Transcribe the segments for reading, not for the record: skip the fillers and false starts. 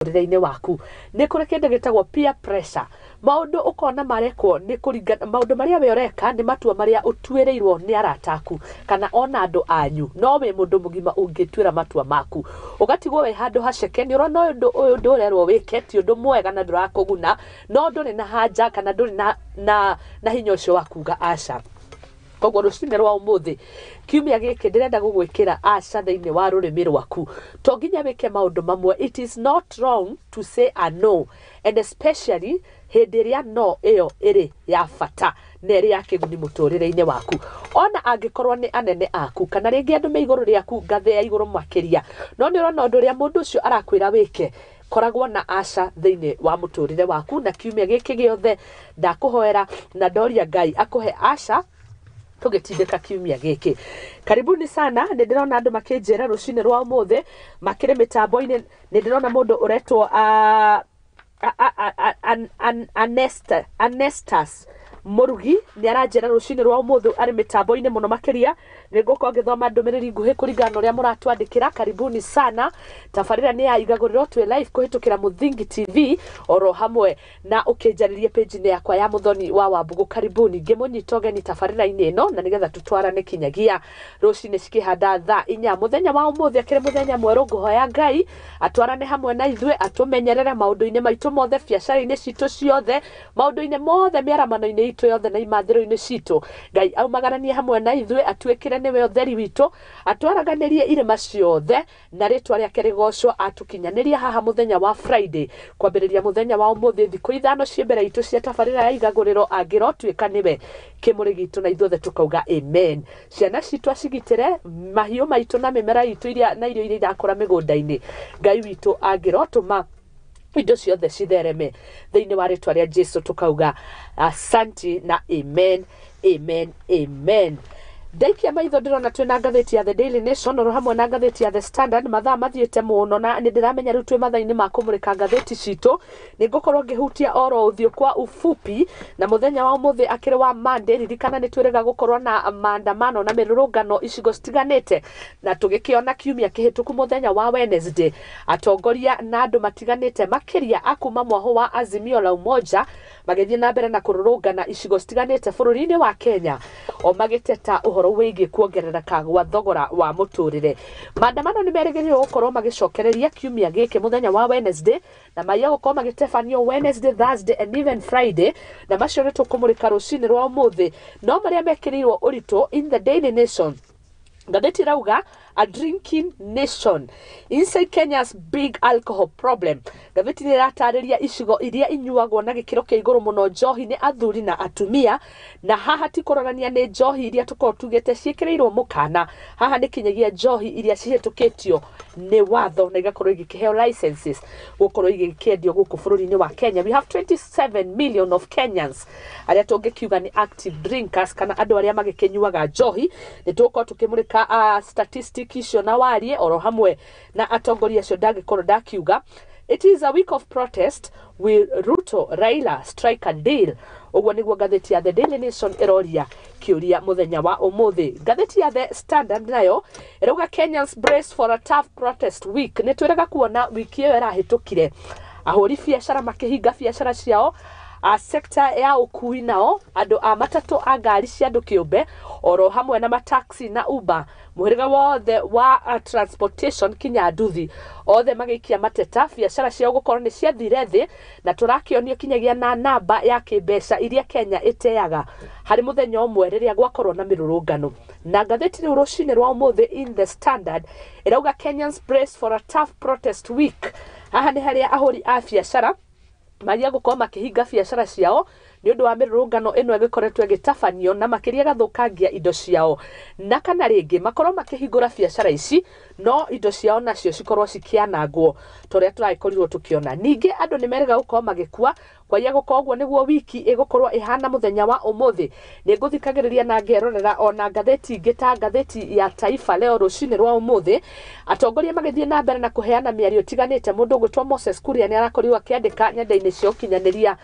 Mũtũrĩre-inĩ waku nĩ kũrĩ kĩndũ gĩtagwo peer pressure. Maũndũ ũkona marekwo nĩ kũringana maũndũ marĩa we ũreka nĩ matua marĩa ũtuĩrĩirwo nĩ arata aku kana ona andũ anyu, no wĩ mũndũ mũgima ũngĩtuĩra matua maku, ũgatigwo wĩ handũ haceke. Nĩ ũrona ũndũ ũyũ ũndũ ũrerwo wĩke ti ũndũ mwega na ndũrakũguna, no ndũrĩ na haja kana ndũrĩ na hinya ũcio wa kuga aca. Koguo rũcinĩ rwa ũmũthĩ, kiumia gĩkĩ, ndĩrenda gũgwĩkĩra aca thĩinĩ wa rũrĩmĩ rwaku. To nginya wĩke maũndũ mamwe. It is not wrong to say a no, and especially hĩndĩ ĩrĩa no ĩyo ĩrĩ ya bata na ĩrĩ ya kĩguni mũtũrĩre-inĩ waku, ona angĩkorwo nĩ anene aku kana rĩngĩ andũ me igũrũ rĩaku, ngathĩ ya igũrũ makĩria, no nĩ ũrona ũndũ ũrĩa mũndũ ũcio arakwĩra wĩke. Koragwo na aca thĩinĩ wa mũtũrĩre waku, na kiumia gĩkĩ gĩothe ndakũhoera na ndoria Ngai akũhe aca tũgĩtindĩka kiumia gĩkĩ. Karibuni sana. Nĩ ndĩrona andũ makĩnjĩra rũcinĩ rwa ũmũthĩ makĩrĩ mĩtambo-inĩ. Nĩ ndĩrona mũndũ ũretwo Anestas Mũrugi nĩ aranjĩra rũcinĩ rwa ũmũthĩ arĩ mĩtambo-inĩ mũno makĩria. Nĩ ngũkorwo ngĩthoma ndũmĩrĩri nguhĩ kũringana na ũrĩa mũratwandĩkĩra. Karibuni sana. Tabarĩra nĩ ya Igagũrĩro, twĩ live kũhĩtũkĩra Mũthingi TV oro hamwe na ũkĩnjarĩrie page-inĩ yakwa ya Mũthoni wa Wambũgũ. Karibuni, ngĩmũnyita ũgeni tabarĩra-inĩ ĩno na nĩgetha tũtwarane kinyagia rũcinĩ cikĩhanda thaa 4. Mũthenya wa ũmũthĩ akĩrĩ mũthenya mwerũ. Ngũhoya Ngai atwarane hamwe na ithuĩ, atũmenyerere maũndũ-inĩ maitũ mothe, biacara-inĩ citũ ciothe, maũndũ-inĩ mothe, mĩaramano-inĩ itũ yothe na imathĩro-inĩ citũ. Ngai aumagaranie hamwe na ithuĩ, atuĩkĩre nĩwe ũtheri witũ, atwaraganĩrie irĩma ciothe na rĩtwa rĩake rĩgocwo. Atũkinyanĩria haha mũthenya wa Friday, kwambĩrĩria mũthenya wa ũmũthĩ, thikũ 5 ciĩ mbere itũ cia tabarĩra ya Igagũrĩro, angĩrotuĩka nĩwe kĩmũrĩ gitũ, na ithuothe tũkauga amen. Ciana citũ acigitĩre, mahiũ maitũ na mĩmera itũ iria na irio iria irakũra mĩgũnda-inĩ. Ngai witũ angĩrotũma indo ciothe cithereme thĩinĩ wa rĩtwa rĩa Jesu, tukauga asanti na amen, amen, amen. Ndaikia maitho ndĩrona twĩna ngathĩti ya The Daily Nation oro hamwe na ngathĩti ya The Standard. Mathaa mathiĩte mũno na nĩ ndĩramenya rĩu twĩ mathaa-inĩ ma kũmũrĩka ngathĩti citũ. Nĩ ngũkorwo ngĩhutia oro ũthiũ kwa ufupi na mũthenya wa ũmũthĩ akĩrĩ wa Monday. Ririkana nĩ twĩrĩga gũkorwo na maandamano na mĩrũrũngano icigo citiganĩte, na tũgĩkĩona kiumia kĩhĩtũku mũthenya wa Wednesday atongoria na andũ matiganĩte, makĩria a kuma mwahũ wa Azimio la Umoja, magĩthiĩ na mbere na kũrũrũngana icigo citiganĩte bũrũri-inĩ wa Kenya, o magĩteta ũhoro wĩgiĩ kuongerereka gwa thogora wa mũtũrĩre. Maandamano nĩ merĩgĩrĩirwo gũkorwo magĩcokereria kiumia gĩkĩ mũthenya wa Wednesday, na maiya gũkorwo magĩtebanio Wednesday, Thursday and even Friday, na macio nĩ tũkũmũrĩka rũcinĩ rwa ũmũthĩ. No marĩa mekĩrĩirwo ũritũ in the Daily Nation, ngathĩti ĩrauga "A drinking nation inside Kenya's big alcohol problem". Ngathĩti nĩ ĩratarĩria icigo iria inyuagwo na gĩkĩro kĩa igũrũ mũno njohi nĩ athuri na atumia, na haha ti kũrorania nĩ njohi iria tũkorwo tugĩte ciĩkĩrĩirwo mũkana. Haha nĩ kinyagia njohi iria cihĩtũkĩtio nĩ watho na igakorwo igĩkĩheo licenses gũkorwo igĩkĩendio gũkũ bũrũri-inĩ wa Kenya. We have 27 million of Kenyans arĩa tũngĩkiuga nĩ active drinkers kana andũ arĩa magĩkĩnyuaga njohi. Nĩ tũgũkorwo tũkĩmũrĩka statistic icio na warie oro hamwe na atongoria acio. Ndangĩkorwo ndakiuga "It is a week of protest. Will Ruto Raila strike a deal?" Ũguo nĩguo ngathĩti ya The Daily Nation ĩroria kĩũria mũthenya wa ũmũthĩ. Ngathĩti ya The Standard nayo ĩrauga "Kenyans brace for a tough protest week". Nĩ twĩrega kuona wiki ĩyo ĩrahĩtũkire ahũri biacara makĩhinga biacara ciao, a sector ya ũkui nao andũ a matatũ, a ngari cia andũ kĩũmbe, oro hamwe na mataxi na Uber, mũhĩrĩga wothe wa transportation kinya nduthi, othe magĩikia mateta biacara ciao gũkorwo nĩ ciathire thĩ, na tũrakĩonio kinyagia na namba ya kĩmbeca iria Kenya ĩteaga harĩ mũthenya ũmwe rĩrĩa gwakorwo na mĩrũrũngano. Na ngathĩti rĩu rũcinĩ rwa ũmũthĩ in The Standard ĩrauga "Kenyans brace for a tough protest week". Haha nĩ harĩa ahũri a biacara maria gũkorwo makĩhinga biacara ciao nĩ ũndũ wa mĩrũrũngano ĩno ĩgĩkoretwo ĩgĩtabanio na makĩria ĩgathũkangia indo ciao, na kana rĩngĩ makorwo makĩhingũra biacara ici no indo ciao nacio cikorwo cikĩanangwo ta ũrĩa tũragĩkorirwo tũkĩona. Ningĩ andũ nĩ merĩga gũkorwo magĩkua kwaia gũkorwo ũguo nĩguo wiki ĩgũkorwo ĩhana. Mũthenya wa ũmũthĩ nĩ ngũthikagĩrĩria na ngerorera ona ngathĩti ingĩ ta ngathĩti ya Taifa Leo rũcinĩ rwa ũmũthĩ, atongoria magĩthiĩ na mbere na kũheana mĩario ĩtiganĩte. Mũndũ ũgwĩtwo Moses Kuria nĩ arakorirwo akĩandĩka nenda-inĩ cia ũkinyanĩria.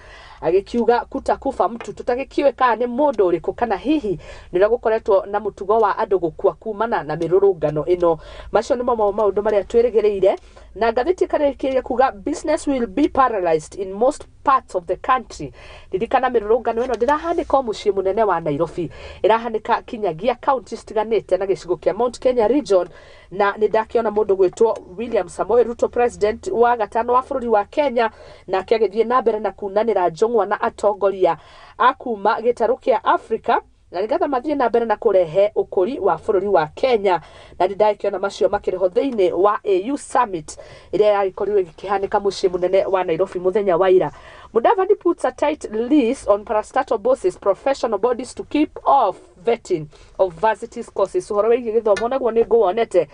Agĩkiuga kutakufa mtu tũtagĩkiũĩ kana nĩ mũndũ ũrĩkũ kana hihi nĩ ũrĩa gũkoretwo na mũtugo wa andũ gũkua kumana na mĩrũrũngano ĩno. Macio nĩmo maũndũ marĩa twĩrĩgĩrĩire. Na ngathĩti ĩkarĩkĩrĩria kuga business will be paralyzed in most parts of the country. Ririkana mĩrũrũngano ĩno ndĩrahanĩka o mũciĩ mũnene wa Nairobi, ĩrahanĩka kinyagia county citiganĩte na gĩcigo kĩa Mount Kenya region. Na nĩ ndakĩona mũndũ gwĩtwo William Samoei Ruto, president wa gatano wa bũrũri wa Kenya, nake agĩthiĩ na mbere na kunanĩra njũng'wa na atongoria a kuma gĩtarũ kĩa Africa na nĩgetha mathiĩ na mbere na kũrehe ũkũri wa bũrũri wa Kenya. Na nĩ ndagĩkĩona macio makĩrĩho thĩinĩ wa AU Summit ĩrĩa yagĩkorirwo ĩgĩkĩhanĩka mũciĩ mũnene wa Nairobi mũthenya wa ira. Mudavadi puts a tight leash on parastatal bosses, professional bodies to keep off vetting of varsities courses. Ũhoro wĩgiĩ gĩthomo naguo nĩ ngũwonete.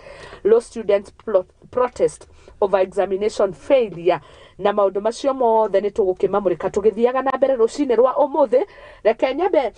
Law students protest over examination failure na maũndũ macio mothe nĩ tũgũkĩmamũrĩka tũgĩthiaga na mbere rũcinĩ rwa ũmũthĩ. Reke nyambe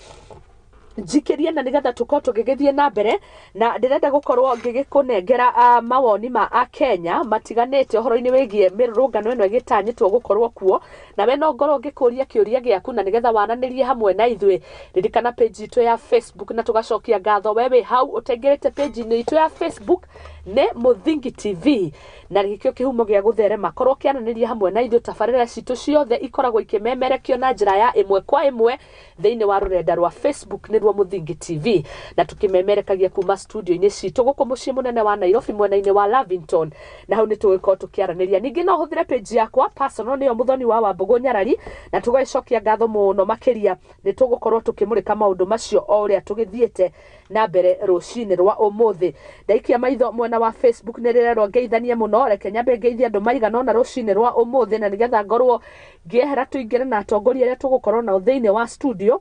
njikirie na nigetha tukorwo tũgĩgĩthiĩ na mbere, na ndĩrenda gũkorwo ngĩgĩkũnengera mawoni ma akenya matiganĩte ũhoro-inĩ wĩgiĩ mĩrũrũngano ĩno ĩgĩtanyĩtwo gũkorwo kuo. Na we no ngorwo ngĩkũria kĩũria gĩaku na nigetha waranĩrie hamwe na ithuĩ. Ririkana page itũ ya Facebook, na tũgacokia ngatho we wĩ hau ũteng'erete page-inĩ itũ ya Facebook nĩ Mũthingi TV, na gĩkĩo kĩhumo gĩa gũtherema. Korwo ũkĩaranĩria hamwe na ithuĩ, tabarĩra citũ ciothe ikoragwo ikĩmemerekio na njĩra ya ĩmwe kwa ĩmwe thĩinĩ wa rũrenda rwa Facebook nĩruo Mũthingi TV, na tũkĩmemerekagia kuma studio-inĩ citũ gũkũ mũciĩ mũnene wa Nairobi mwena-inĩ wa Lavington, na hau nĩ tũgũkorwo tũkĩaranĩria. Ningĩ no ũhũthĩre page yakwa personal, nĩyo Mũthoni wa Wambũgũ Nyarari, na tũgagĩcokia ngatho mũno makĩria. Nĩ tũgũkorwo tũkĩmũrĩka maũndũ macio o ũrĩa tũgĩthiĩte na mbere rũcinĩ rwa ũmũthĩ. Ndaikia maitho mwena wa Facebook nĩ rĩrerwo ngeithanie mũno. Reke nyambe ngeithie andũ maigana ũna rũcinĩ rwa ũmũthĩ, na nĩgetha ngorwo ngĩehera tũingĩre na atongoria arĩa tũgũkorwo nao thĩinĩ wa studio.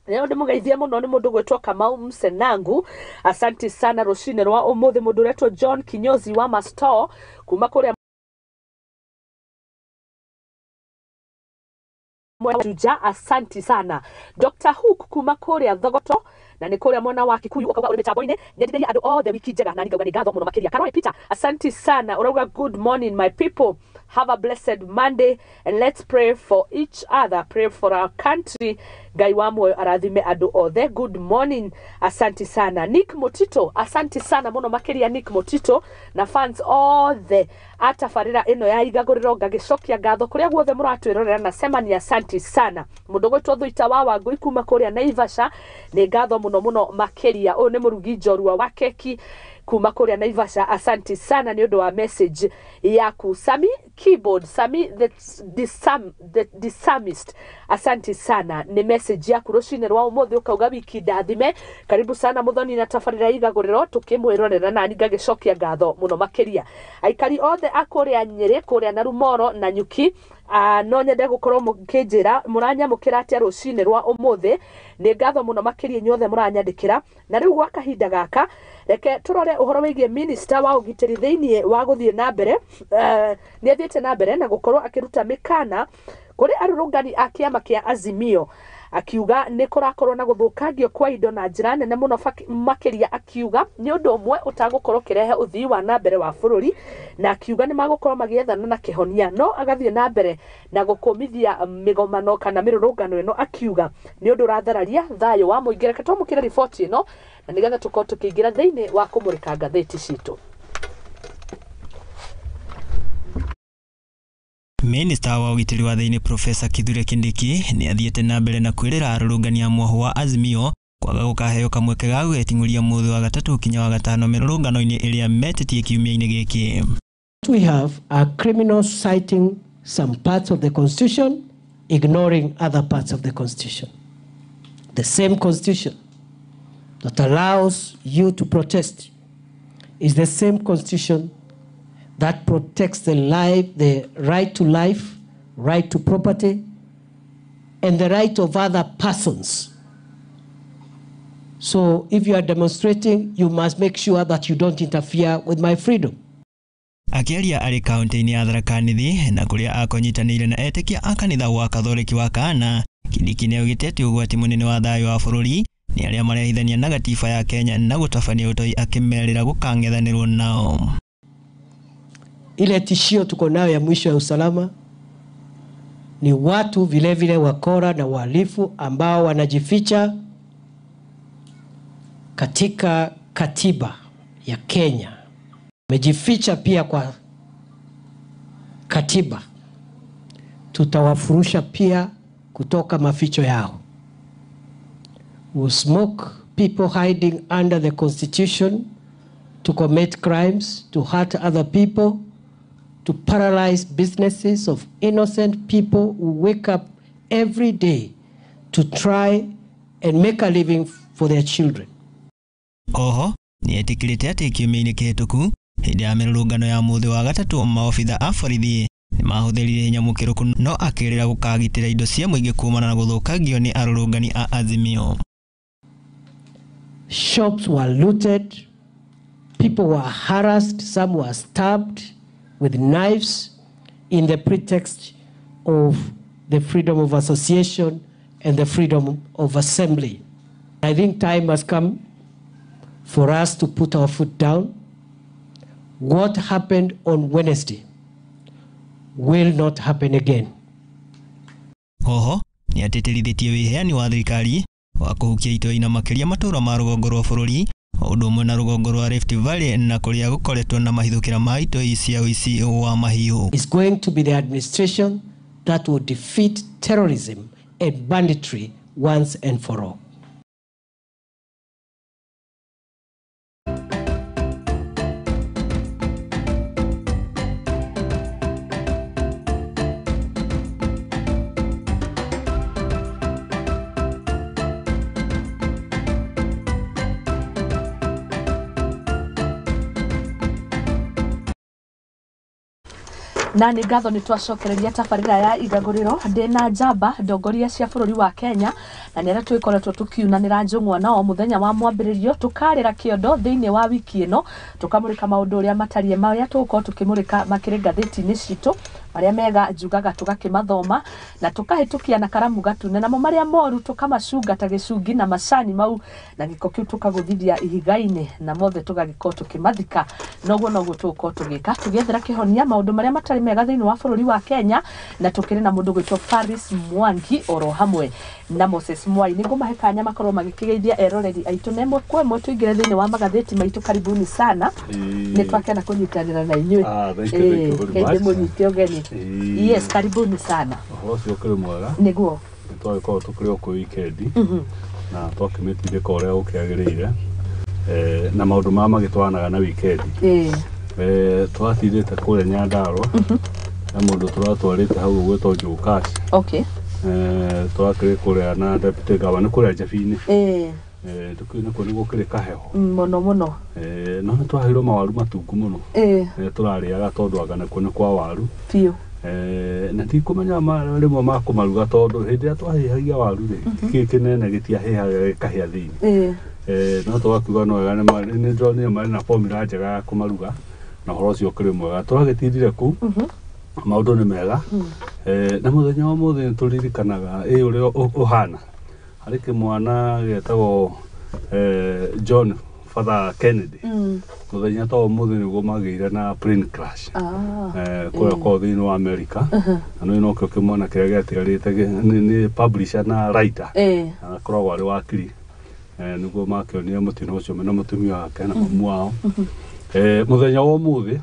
Leo ndĩmũgeithie mũno nĩ mũndũ gwĩtwo Kamau Msenangu, asanti sana rũcinĩ rwa ũmũthĩ. Mũndũ ũretwo John Kinyozi wa Masto kuma kũrĩa Juja, asanti sana. Dr. Hook kuma kũrĩa Thogoto, na nĩ kũrĩa mwena wa Kikuyu, ũkauga ũrĩ mĩtambo-inĩ, nyendithĩria andũ othe wiki njega, na ningauga nĩ ngatho mũno makĩria. Karori Peter, asanti sana, ũrauga good morning my people, have a blessed Monday and let's pray for each other, pray for our country. Ngai wa muoyo arathime andũ othe. Good morning, asanti sana. Nick Motito, asanti sana mũno makĩria Nick Motito na fans othe atabarĩra ĩno ya igagũrĩro. Ngagĩcokia ngatho kũrĩa guothe mũratwĩrorera na sema ni asanti sana. Mũndũ gwĩtwo Thuita wa Wangũi kuma kũrĩa Naivasha, nĩ ngatho mũno mũno makĩria. Ũyũ nĩ mũrugi njorua wa keki kuma kũrĩa Naivasha, asanti sana nĩ ũndũ wa message yaku. Sami Keyboard, Sami the Disamist, asanti sana nĩ message yaku rũcinĩ rwa ũmũthĩ, ũkauga wiki ndathime. Karibu sana Mũthoni na tabarĩra igagũrĩro tũkĩmwĩrorera, na ngagĩcokia ngatho mũno makĩria. Aikari othe a kũrĩa Nyĩrĩ, kũrĩa Narumoro na Nyuki, no nyende gũkorwo mũkĩnjĩra mũranyamũkĩra atĩa rũcinĩ rwa ũmũthĩ. Nĩ ngatho mũno makĩria inyuothe mũranyandĩkĩra. Na rĩu gwa kahinda gaka reke tũrore ũhoro wĩgiĩ minister wa ũgitĩri thĩinĩ wa gũthiĩ na mbere. Nĩ athiĩte na mbere na gũkorwo akĩruta mĩkana kũrĩ arũrũngani a kĩama kĩa Azimio, akiuga nĩ kũrakorwo na gũthũkangio kwa indo na njĩra nene mũno makĩria, akiuga nĩ ũndũ ũmwe ũtagũkorwo ũkĩrehe ũthii wa na mbere wa bũrũri, na akiuga nĩ magũkorwo magĩethana na kĩhonia. No agathiĩ na mbere na gũkũmithia mĩgomano kana mĩrũrũngano ĩno, akiuga nĩ ũndũ ũrathararia thayũ wa mũingĩ. Reke twamũkĩre riboti ĩno na nĩgetha tũkorwo tũkĩingĩra thĩinĩ wa kũmũrĩka ngathĩti citũ. Minista wa ũgitĩri wa thĩinĩ Profesa Kithure Kindiki nĩ athiĩte na mbere na kwĩrĩra arũrũngani a mwoho wa Azimio kwaga gũkaheo kamweke ga gwĩting'ũria mũthĩ wa gatatũ kinya wa gatano mĩrũrũngano-inĩ ĩrĩa metĩtie kiumia-inĩ gĩkĩ. We have are criminals citing some parts of the constitution, ignoring other parts of the constitution. The same constitution that allows you to protest is the same constitution that protects the life, the right to life, right to property, and the right of other persons. So if you are demonstrating, you must make sure that you don't interfere with my freedom. Akĩaria arĩ kaunti-inĩ ya Tharaka Nithi na kũrĩa akonyitanĩire na etĩkia a kanitha wa Katholiki wa Kana, Kindiki nĩaugĩte atĩ ũgwati mũnene wa thayũ wa bũrũri nĩ arĩa marehithania na gatiba ya Kenya na gũtabania ũtoi, akĩmerĩra gũkang'ethanĩrwo nao. Ile tishio tuko nayo ya mwisho ya usalama Ni watu vilevile wakora na wahalifu ambao wanajificha katika katiba ya Kenya. Wamejificha pia kwa katiba. Tutawafurusha pia kutoka maficho yao. We smoke people hiding under the constitution to commit crimes, to hurt other people, to paralyze businesses of innocent people who wake up every day to try and make a living for their children. Oho nĩetĩkĩrĩte atĩ kiumia-inĩ kĩhĩtũku hĩndĩ ya mĩrũrũngano ya mũthĩ wa gatatũ maobitha a borithi nĩmahũthĩrire hinya mũkĩrũku no akĩrĩra gũkagitĩra indo cia mũingĩ kumana na gũthũkangio nĩ arũrũngani a Azimio. Shops were looted, people were harassed, some were stabbed with knives in the pretext of the freedom of association and the freedom of assembly. I think time has come for us to put our foot down. What happened on Wednesday will not happen again. Oho nĩatĩtĩrithĩtie wĩheani wa thirikari wa kũhukia itoi na makĩria matũra ma rũgongo rwa bũrũri o ũndũ ũmwe na rũgongo rwa Rift Valley na kũrĩa gũkoretwo na mahithũkĩra ma itoi cia ũici wa mahiũ. It's going to be the administration that will defeat terrorism and banditry once and for all. Na nĩ ngatho nĩ twacokereria tabarĩra ya igagũrĩro ndĩ na njamba ndongoria cia bũrũri wa Kenya na nĩ arĩa tũgĩkoretwo tũkiunanĩra njũng'wa nao mũthenya wa mwambĩrĩrio tũkarĩra kĩondo thĩinĩ wa wiki ĩno tũkamũrĩka maũndũ ũrĩa matariĩ marĩa tũgũkorwo tũkĩmũrĩka makĩrĩ ngathĩti-inĩ citũ marĩa mega njugaga tũgakĩmathoma na tũkahĩtũkia na karamu gatune namo marĩa moru tũkamacunga ta gĩcungi na macani mau na gĩko kĩu tũkagũthithia ihiga-inĩ na mothe tũgagĩkorwo tũkĩmathika noguo noguo tũgũkorwo tũgĩka tũgĩethera kĩhonia maũndũ marĩa matarĩ mega thĩinĩ wa bũrũri wa Kenya na tũkĩrĩ na mũndũ gwĩtwo Faris Mwangi oro hamwe na Moses Mwai nĩguo mahe kanya makorwo magĩkĩgeithia eroreri aitũ na ĩmwe kwa ĩmwe tũingĩre thĩinĩ wa magathĩti maitũ. Karibuni sana, nĩ twakena kũnyitanĩra na inyuĩ. Thank you, thank you very much. Ndĩmũnyite ũgeni. Yes, karibuni sana. Ũhoro ũcio ũkĩrĩ mwega. Nĩguo. Nĩ twagĩkorwo tũkĩrĩ o kũu weekend na twakĩmĩtindĩka ũrĩa gũkĩagĩrĩire na maũndũ maya magĩtwaranaga na weekend. Twatindĩte kũrĩa Nyandarua na mũndũ tũratwarĩte hau ũgwĩtwo Joe Cash. Twakĩrĩ kũrĩa na deputy governor kũrĩa Njabi-inĩ. Tũkĩũĩ nakuo nĩ gũkĩrĩ kaheho Mũno mũno. No nĩ twaheirwo mawaru matungu mũno. Tũrarĩaga tondũ anga nakuo nĩ kwa waru Biũ. Na tikũmenya rĩmwe makũmaruga tondũ hĩndĩ ĩrĩa twahĩhagia waru rĩ kĩĩ kĩnene gĩtiahĩhaga gĩkahĩa thĩinĩ. No tũgakiuga no wega nĩ ndĩronire marĩ na formula njega ya kũmaruga na ũhoro ũcio ũkĩrĩ mwega. Twagĩtindire kũu maũndũ nĩ mega na mũthenya wa ũmũthĩ nĩ tũririkanaga ũrĩa ũhana harĩ kĩmwana gĩetagwo John Father Kennedy. Mũthenya ta ũmũthĩ nĩguo magĩire na plane crash kũrĩa kwao thĩinĩ wa America na nĩ nokĩo kĩmwana kĩrĩa gĩatigarĩte nĩ publisher na writer na akoragwo arĩ wakiri nĩguo makĩonire mũtino ũcio mena mũtumia wake na mamu wao. Mũthenya wa ũmũthĩ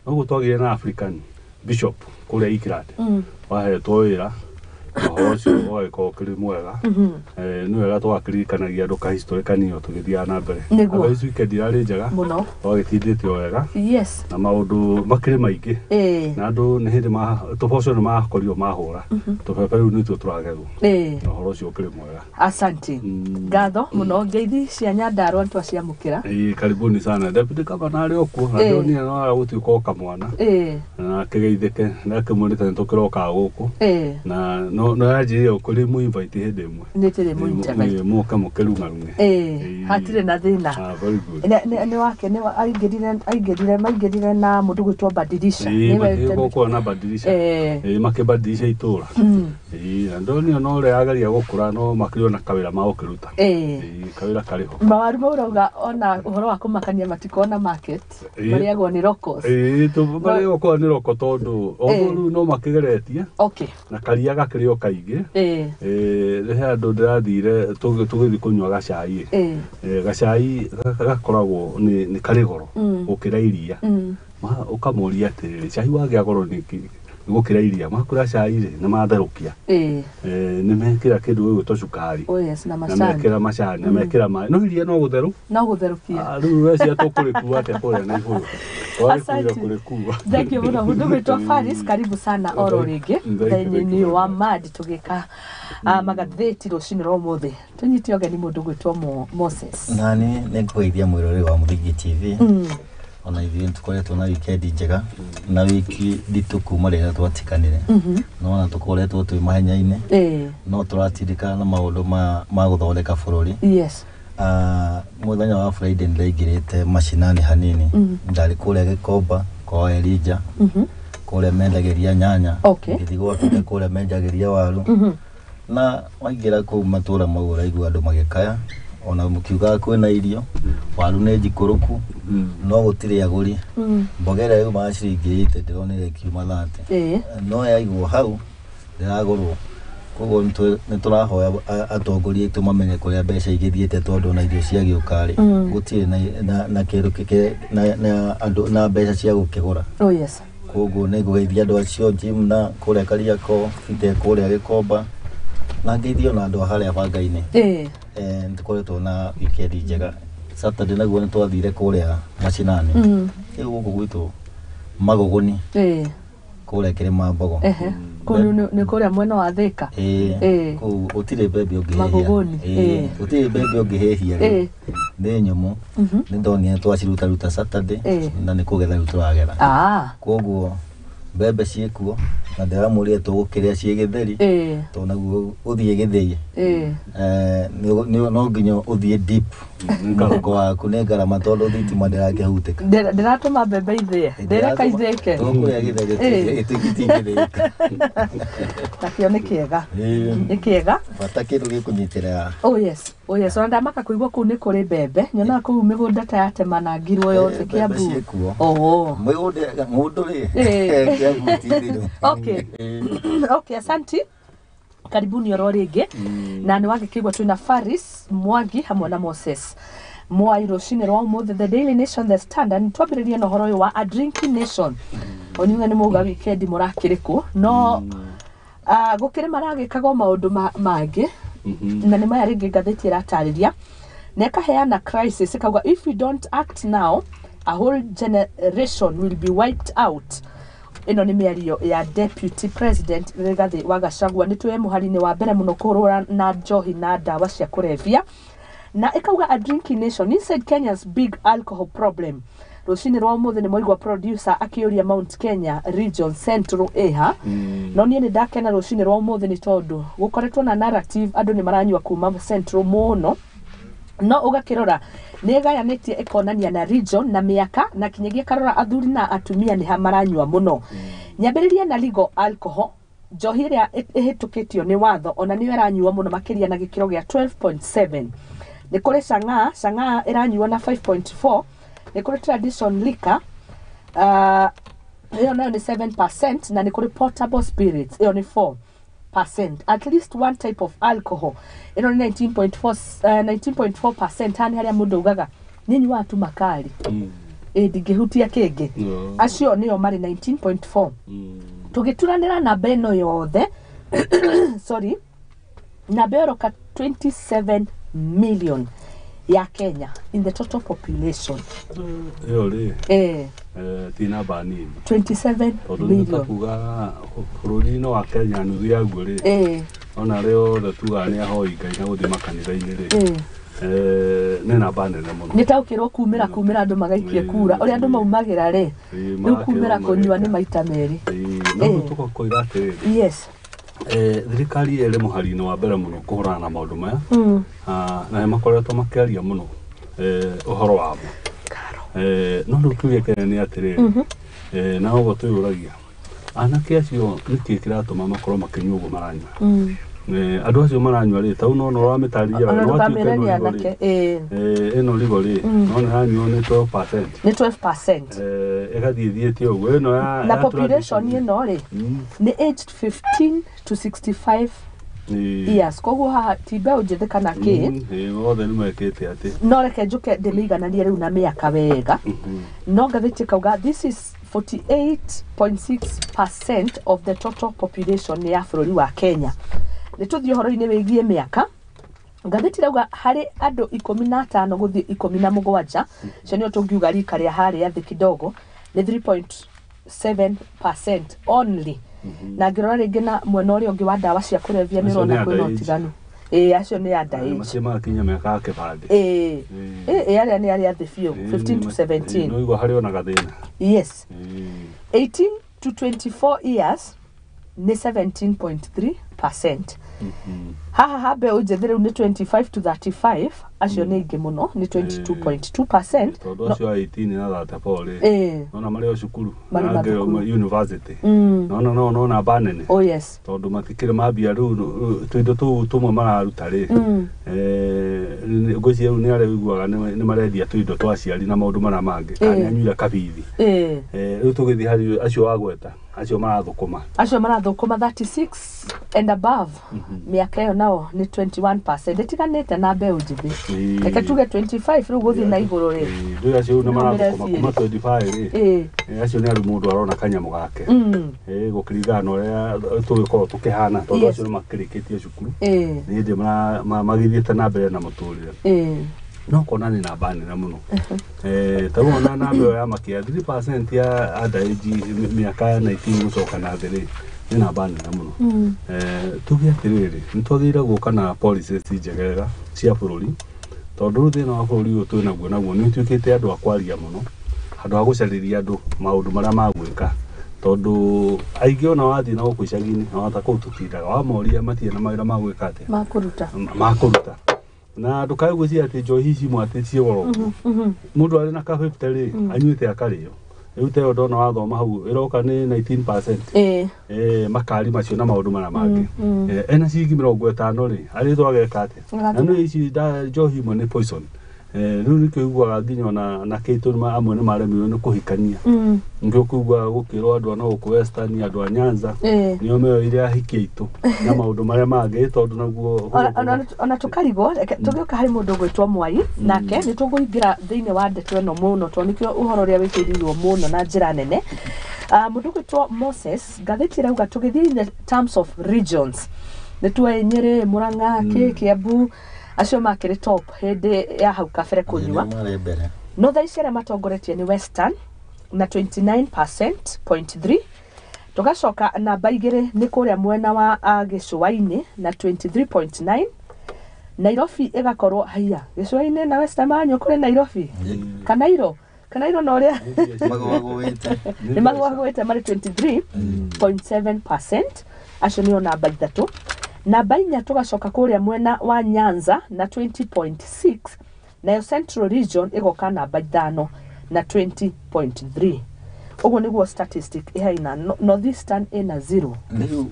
noguo twagĩire na African bishop kũrĩa England wahetwo wĩra ũhoro ũcio ũgagĩkorwo ũkĩrĩ mwega. Nĩ wega tũgakĩririkanagia andũ ka history kanini o tũgĩthiaga na mbere. Nĩguo. Otherwise weekend irarĩ njega Mũno. twagĩtindĩte o wega Yes. na maũndũ makĩrĩ maingĩ na andũ nĩ hĩndĩ tũboco nĩ makorirwo mahũra tũbebe rĩu nĩtuo tũragethwo na ũhoro ũcio ũkĩrĩ mwega. Asante. Ngatho mũno ngeithi cia Nyandarua nĩtwaciamũkĩra. Karibuni sana deputy governor arĩ o kuo na ndĩronire no aragũtuĩka o kamwana na akĩgeithĩke na akĩmwĩrĩte nĩ tũkĩrokaga gũkũ na no yanjĩrĩire ũkũrĩ mũ invite hĩndĩ ĩmwe. Nĩ tũrĩ mũ invite. Mũke mũkĩrung'arung'e. Hatirĩ na thĩna. Very good. Nĩ wake nĩ aingĩrire maingĩrire na mũndũ gwĩtwo Badilisha. Nĩwe Gũkorwo na Badilisha. Makĩbadilisha itũra. Ĩĩ, na ndonio no ũrĩa ageria gũkũra no makĩrĩ ona kawĩra magũkĩruta. Ĩĩ, kawĩra karĩ ho. Mawaru mau ũrauga ona ũhoro wa kũmakania matikona market. Marĩagwo nĩ locals. Ĩĩ, marĩagwo kwa nĩ roko tondũ although rĩu no makĩgeretie. Na karia gakĩrĩ o kaingĩ. Ĩĩ, he andũ ndĩrathire tũgĩthiĩ kũnyua gacai. Gacai gakoragwo nĩ karĩ goro gũkĩra iria. Ũkamũria atĩrĩrĩ, cai wagĩa goro nĩkĩ gũkĩra iria? Makũra cai rĩ, nĩ matherũkia. Nĩ mekĩra kĩndũ gĩgwĩtwo cukari. Oh yes, na Na macani. mekĩra macani, na mekĩra maĩ. No iria no gũtherũ. No gũtherũkia. Rĩu wecia tũkũrĩkua atĩa kũrĩa na igũrũ? Twarĩkuire Asante. kũrĩkua. Thank you mũno mũndũ gwĩtwo Faris, karibu sana oro rĩngĩ mũthenya-inĩ wa Mad tũgĩka magathĩti rũcinĩ rwa ũmũthĩ. Tũnyite ũgeni mũndũ gwĩtwo Moses. Nani nĩ ngũgeithia mwĩroreri wa Mũthingi TV. Ona ithuĩ nĩtũkoretwo na wikendi njega na wiki nditũ kuma rĩrĩa twatiganire. No ona tũkoretwo twĩ mahenya-inĩ, no tũratindĩkana na maũndũ ma gũthondeka bũrũri. Mũthenya wa Friday nĩndaingĩrĩte macinani hanini. Ndarĩ kũrĩa Gĩkomba kwa Elijah, kũrĩa mendagĩria nyanya. Ngĩthiĩ gwa Peter kũrĩa mendagĩria waru. Na waingĩra kũu matũra mau ũraigua andũ magĩkaya, ona mũkiugaga kwĩna irio, waru nĩ njikũrũku, no gũtirĩ agũri. Mboga ĩrĩa yumaga ciringi 80 ndĩronire ĩkiuma 30. No yaigwo hau ndĩragũrwo. Koguo nĩtũrahoya atongoria aitũ mamenye kũrĩa mbeca igĩthiĩte, tondũ ona irio ciagĩũka rĩ, gũtirĩ na kĩndũ na andũ na mbeca cia gũkĩgũra. Oh yes. Koguo nĩngũgeithia andũ acio Jim na kũrĩa Kariakoo, Peter kũrĩa Gĩkomba, na ngeithio ona andũ a harĩa Banga-inĩ. Nĩtũkoretwo na wikendi njega. Saturday naguo nĩtwathire kũrĩa macinani. Rĩu gũkũ gwitũ Magũgũni, kũrĩa Kĩrĩma-mbogo. Kũu nĩ kũrĩa mwena wa Thĩka. Kũu gũtirĩ mbembe ũngĩhĩhia. Magũgũni. Gũtirĩ mbembe ũngĩhĩhia rĩu. Nĩ nyũmũ. Nĩndonire twacirutaruta Saturday na nĩ kũgetha rĩu tũragetha. Koguo mbembe ciĩkuo na ndĩramũria tũgũkĩrĩa ciĩ gĩtheri, tondũ naguo ũthiĩ gĩthĩi no nginya ũthiĩ deep mũhuko waku nĩ ngarama, tondũ thitima ndĩrakĩhutĩka. Ndĩratũma mbembe ithĩe, ndĩreka ithĩke. Tũkũrĩa gĩtheri gĩtingĩthĩĩka. Nakĩo nĩ kĩega. Nĩ kĩega. Bata kĩndũ gĩkũnyitĩrĩra. Oh yes. Oh yes, ona ndamaka kũigua kũu nĩ kũrĩ mbembe. Nyonaga kũu mĩgũnda ta yatemanangirwo yothe Mbembe Kiambu. ciĩkuo. Mĩgũnda ng'ũndũ rĩ, Kiambu ti thirũ. Okay, asanti. Karibuni oro rĩngĩ. Na nĩ wagĩkĩigua twĩna Faris Mwangi hamwe na Moses Mwai rũcinĩ rwa ũmũthĩ. The Daily Nation, The Standard, twambĩrĩrie na ũhoro ũyũ wa A Drinking Nation. Onyuga nĩ mauga wikendi mũrakĩrĩ kũ, no gũkĩrĩ maragĩkagwo maũndũ mangĩ, na nĩ maya rĩngĩ ngathĩti ĩratarĩria na ĩkaheana crisis, ĩkauga if we don't act now a whole generation will be wiped out. Ĩno nĩ mĩario ya Deputy President Rigathi wa Gachagua. Nĩ twĩ mũhari-inĩ wa mbere mũno kũhũrana na njohi na ndawa cia kũrebia, na ĩkauga a drinking nation inside Kenya's big alcohol problem. Rũcinĩ rwa ũmũthĩ nĩ mwaigua producer akĩũria Mount Kenya Region Central ĩha, no niĩ nĩ ndakena rũcinĩ rwa ũmũthĩ nĩ tondũ gũkoretwo na narrative andũ nĩ maranyua kuma Central mũno, no ũgakĩrora nĩ ĩgayanĩtie ĩkonania na region na mĩaka na kinyagia ĩkarora athuri na atumia nĩ ha maranyua mũno. Nyambĩrĩrie na legal alcohol, njohi ĩrĩa ĩhĩtũkĩtio nĩ watho ona nĩyo ĩranyuo mũno makĩria na gĩkĩro gĩa 12.7. Nĩ kũrĩ chang'aa, chang'aa ĩranyuo na 5.4. Nĩ kũrĩ tradition liquor, ĩyo nayo nĩ 7%, na nĩ kũrĩ portable spirits, ĩyo nĩ 4%. At least one type of alcohol, ĩno nĩ 19.4%. Haha nĩ harĩa mũndũ augaga niĩ nyuaga tu makari, ĩ ndingĩhutia kĩngĩ. Acio nĩo marĩ 19.4. Tũgĩturanĩra namba ĩno yothe, sorry, namba ĩyo ĩroka 27 million ya Kenya in the total population. Ĩyo rĩ, ti namba nini. 27 Tondũ nĩ million. ta kuga bũrũri-inĩ wa Kenya nuthu yaguo rĩ, ona arĩa othe tugaga nĩ ahoi Ngai na gũthiĩ makanitha-inĩ rĩ, nĩ namba nene mũno. Nĩ taũkĩrwo kumĩra kumĩra andũ magaikie kura ũrĩa andũ maumagĩra rĩ, rĩu kumĩra kũnyua nĩ maita merĩ. No rĩu tũgakoiga atĩrĩrĩ, Yes. Thirikari ĩrĩ mũhari-inĩ wa mbere mũno kũhũrana na maũndũ maya, na nĩ makoretwo makĩaria mũno ũhoro wamo. No rĩu kĩũria kĩnene nĩ atĩrĩrĩ, na ũguo twĩyũragia, Anake acio nĩkĩ kĩratũma makorwo makĩnyua ũguo maranyua? Andũ acio maranyua rĩ, ta no ũramĩtarĩria Ona wega, no ndũkamĩre watuĩka nĩ ĩno rigo anake rĩ, ĩĩ ĩno rigo rĩ, no nĩ ĩranyuo nĩ 12%. Nĩ 12%. Ĩgathiĩ ĩthiĩte ũguo ĩno ya Na ya population tradition. ĩno rĩ nĩ aged 15 to 65 years, koguo haha ti mbeũ njĩthĩ kana kĩ. Othe nĩ mekĩte atĩ No reke njũke ndĩmĩigananie rĩu na mĩaka wega. No ngathĩti ĩkauga this is 48.6% of the total population ya bũrũri wa Kenya. Nĩ tũthiĩ ũhoro-inĩ wĩgiĩ mĩaka. Ngathĩti ĩrauga harĩ andũ 15 gũthiĩ 17, cio nĩo tũngiuga rika rĩa harĩa thĩ kidogo, nĩ 3.7% only. Na ngĩrora rĩngĩ na mwena ũrĩa ũngĩ wa ndawa cia kũrebia nĩ Acio ũrona nĩ kwĩna underage. ũtiganu. Ĩĩ, acio nĩ underage. Macio magakinya mĩaka ya kĩbandĩ. Ĩĩ ĩĩ, arĩa nĩ arĩa thĩ biũ, 15 to 17. No igua harĩ ona gathĩna. Yes. 18 to 24 years nĩ 17.3%. Haha ha mbeũ njĩthĩ rĩu nĩ 25 to 35, acio nĩ aingĩ mũno, nĩ 22.2%. Tondũ acio a 18 na 34 rĩ, nona marĩ o cukuru, Marĩ angĩ mathukuru. University, nona no namba nene. Oh yes. Tondũ matikĩrĩ mambia rĩu tũindo tũu tũmwe mararuta rĩ, ngwĩciria rĩu nĩ arĩa ũiguaga nĩ marendia tũindo twa aciari na maũndũ marĩa mangĩ, kana nĩ anyuire kabithi. Rĩu tũgĩthiĩ harĩ acio wagweta, acio marathũkũma. Acio marathũkũma 36 and above, mĩaka ĩyo nao nĩ 21%, ĩtiganĩte na mbeũ njĩthĩ. Reke tuge 25 rĩu gũthiĩ na igũrũ rĩ. Rĩu acio rĩu nĩ No marathũkũma mĩreci kuma 25 rĩ, acio nĩ arĩ mũndũ arona kanyamũ gake, gũkĩringana na ũrĩa tũgĩkorwo tũkĩhana, tondũ acio nĩ makĩrĩkĩtie cukuru, nĩ hĩndĩ magĩthiĩte na mbere na mũtũrĩre. No kona nĩ namba nene mũno. Ta rĩu ona namba ĩyo ya makia 3% ya underage mĩaka ya 19 gũcoka na thĩ rĩ, nĩ namba nene mũno. Tuge atĩrĩrĩ, nĩ twagĩrĩire gũka na policies njegega cia bũrũri, tondũ rĩu thĩna wa bũrũri ũyũ twĩ naguo nĩ ũtuĩkĩte andũ a kwaria mũno handũ ha gũcarĩria andũ maũndũ marĩa magwĩka, tondũ aingĩ ona wathiĩ na gũkũ icagi-inĩ na wata kũu tũtindaga wamoria matirĩ na mawĩra ma gwĩka atĩa, makũruta. Makũruta. Na ndũkae gwĩciria atĩ njohi ici imwe atĩ ciĩ goro ũguo. Mũndũ arĩ na ka 50 rĩ, anyuĩte akarĩo rĩu ta ĩyo ndona wathoma hau ĩroka nĩ 19%. Makari macio na maũndũ marĩa mangĩ. Ena ciringi 50 rĩ, arĩtwo ageka atĩa? Agatũra. Na nĩ ici njohi imwe nĩ poison. Rĩu nĩkĩo ũiguaga nginya ona na kĩtũ amwe nĩ maremirwo nĩ kũhikania. Nĩkĩo ũkũiguaga gũkĩrwo andũ a na gũkũ Western, andũ a Nyanza, nĩo meyoire ahiki aitũ na maũndũ marĩa mangĩ, tondũ naguo Ona tũkarigwo, reke tũgĩũka harĩ mũndũ ũgwĩtwo Mwai, nake nĩ tũkũingĩra thĩinĩ wa ndeto ĩno mũno, tondũ nĩkĩo ũhoro ũrĩa wĩkĩrĩirwo mũno na njĩra nene. Mũndũ ũgwĩtwo Moses, ngathĩti ĩrauga tũgĩthiĩ in the terms of regions, nĩ tuoĩ Nyĩrĩ, Mũrang'a, Kĩambu, acio makĩrĩ top hĩndĩ ya hau kabere kũnyua. Marĩ mbere. No thaa ici arĩa matongoretie nĩ Western na 29.3, tũgacoka namba 2 nĩ kũrĩa mwena wa gĩcũa-inĩ na 23.9, Nairobi ĩgakorwo haiya gĩcũa-inĩ na Western manyua kũrĩ Nairobi Kanairo, Kanairo na ũrĩa Magwagwĩte. Nĩ magwagwĩte marĩ 23.7%, acio nĩo namba 3. Namba 4 tũgacoka kũrĩa mwena wa Nyanza na 20.6, nayo Central Region ĩgoka namba 5 na 20.3. Ũguo nĩguo statistic ĩhaina. Northeastern ĩna 0. Rĩu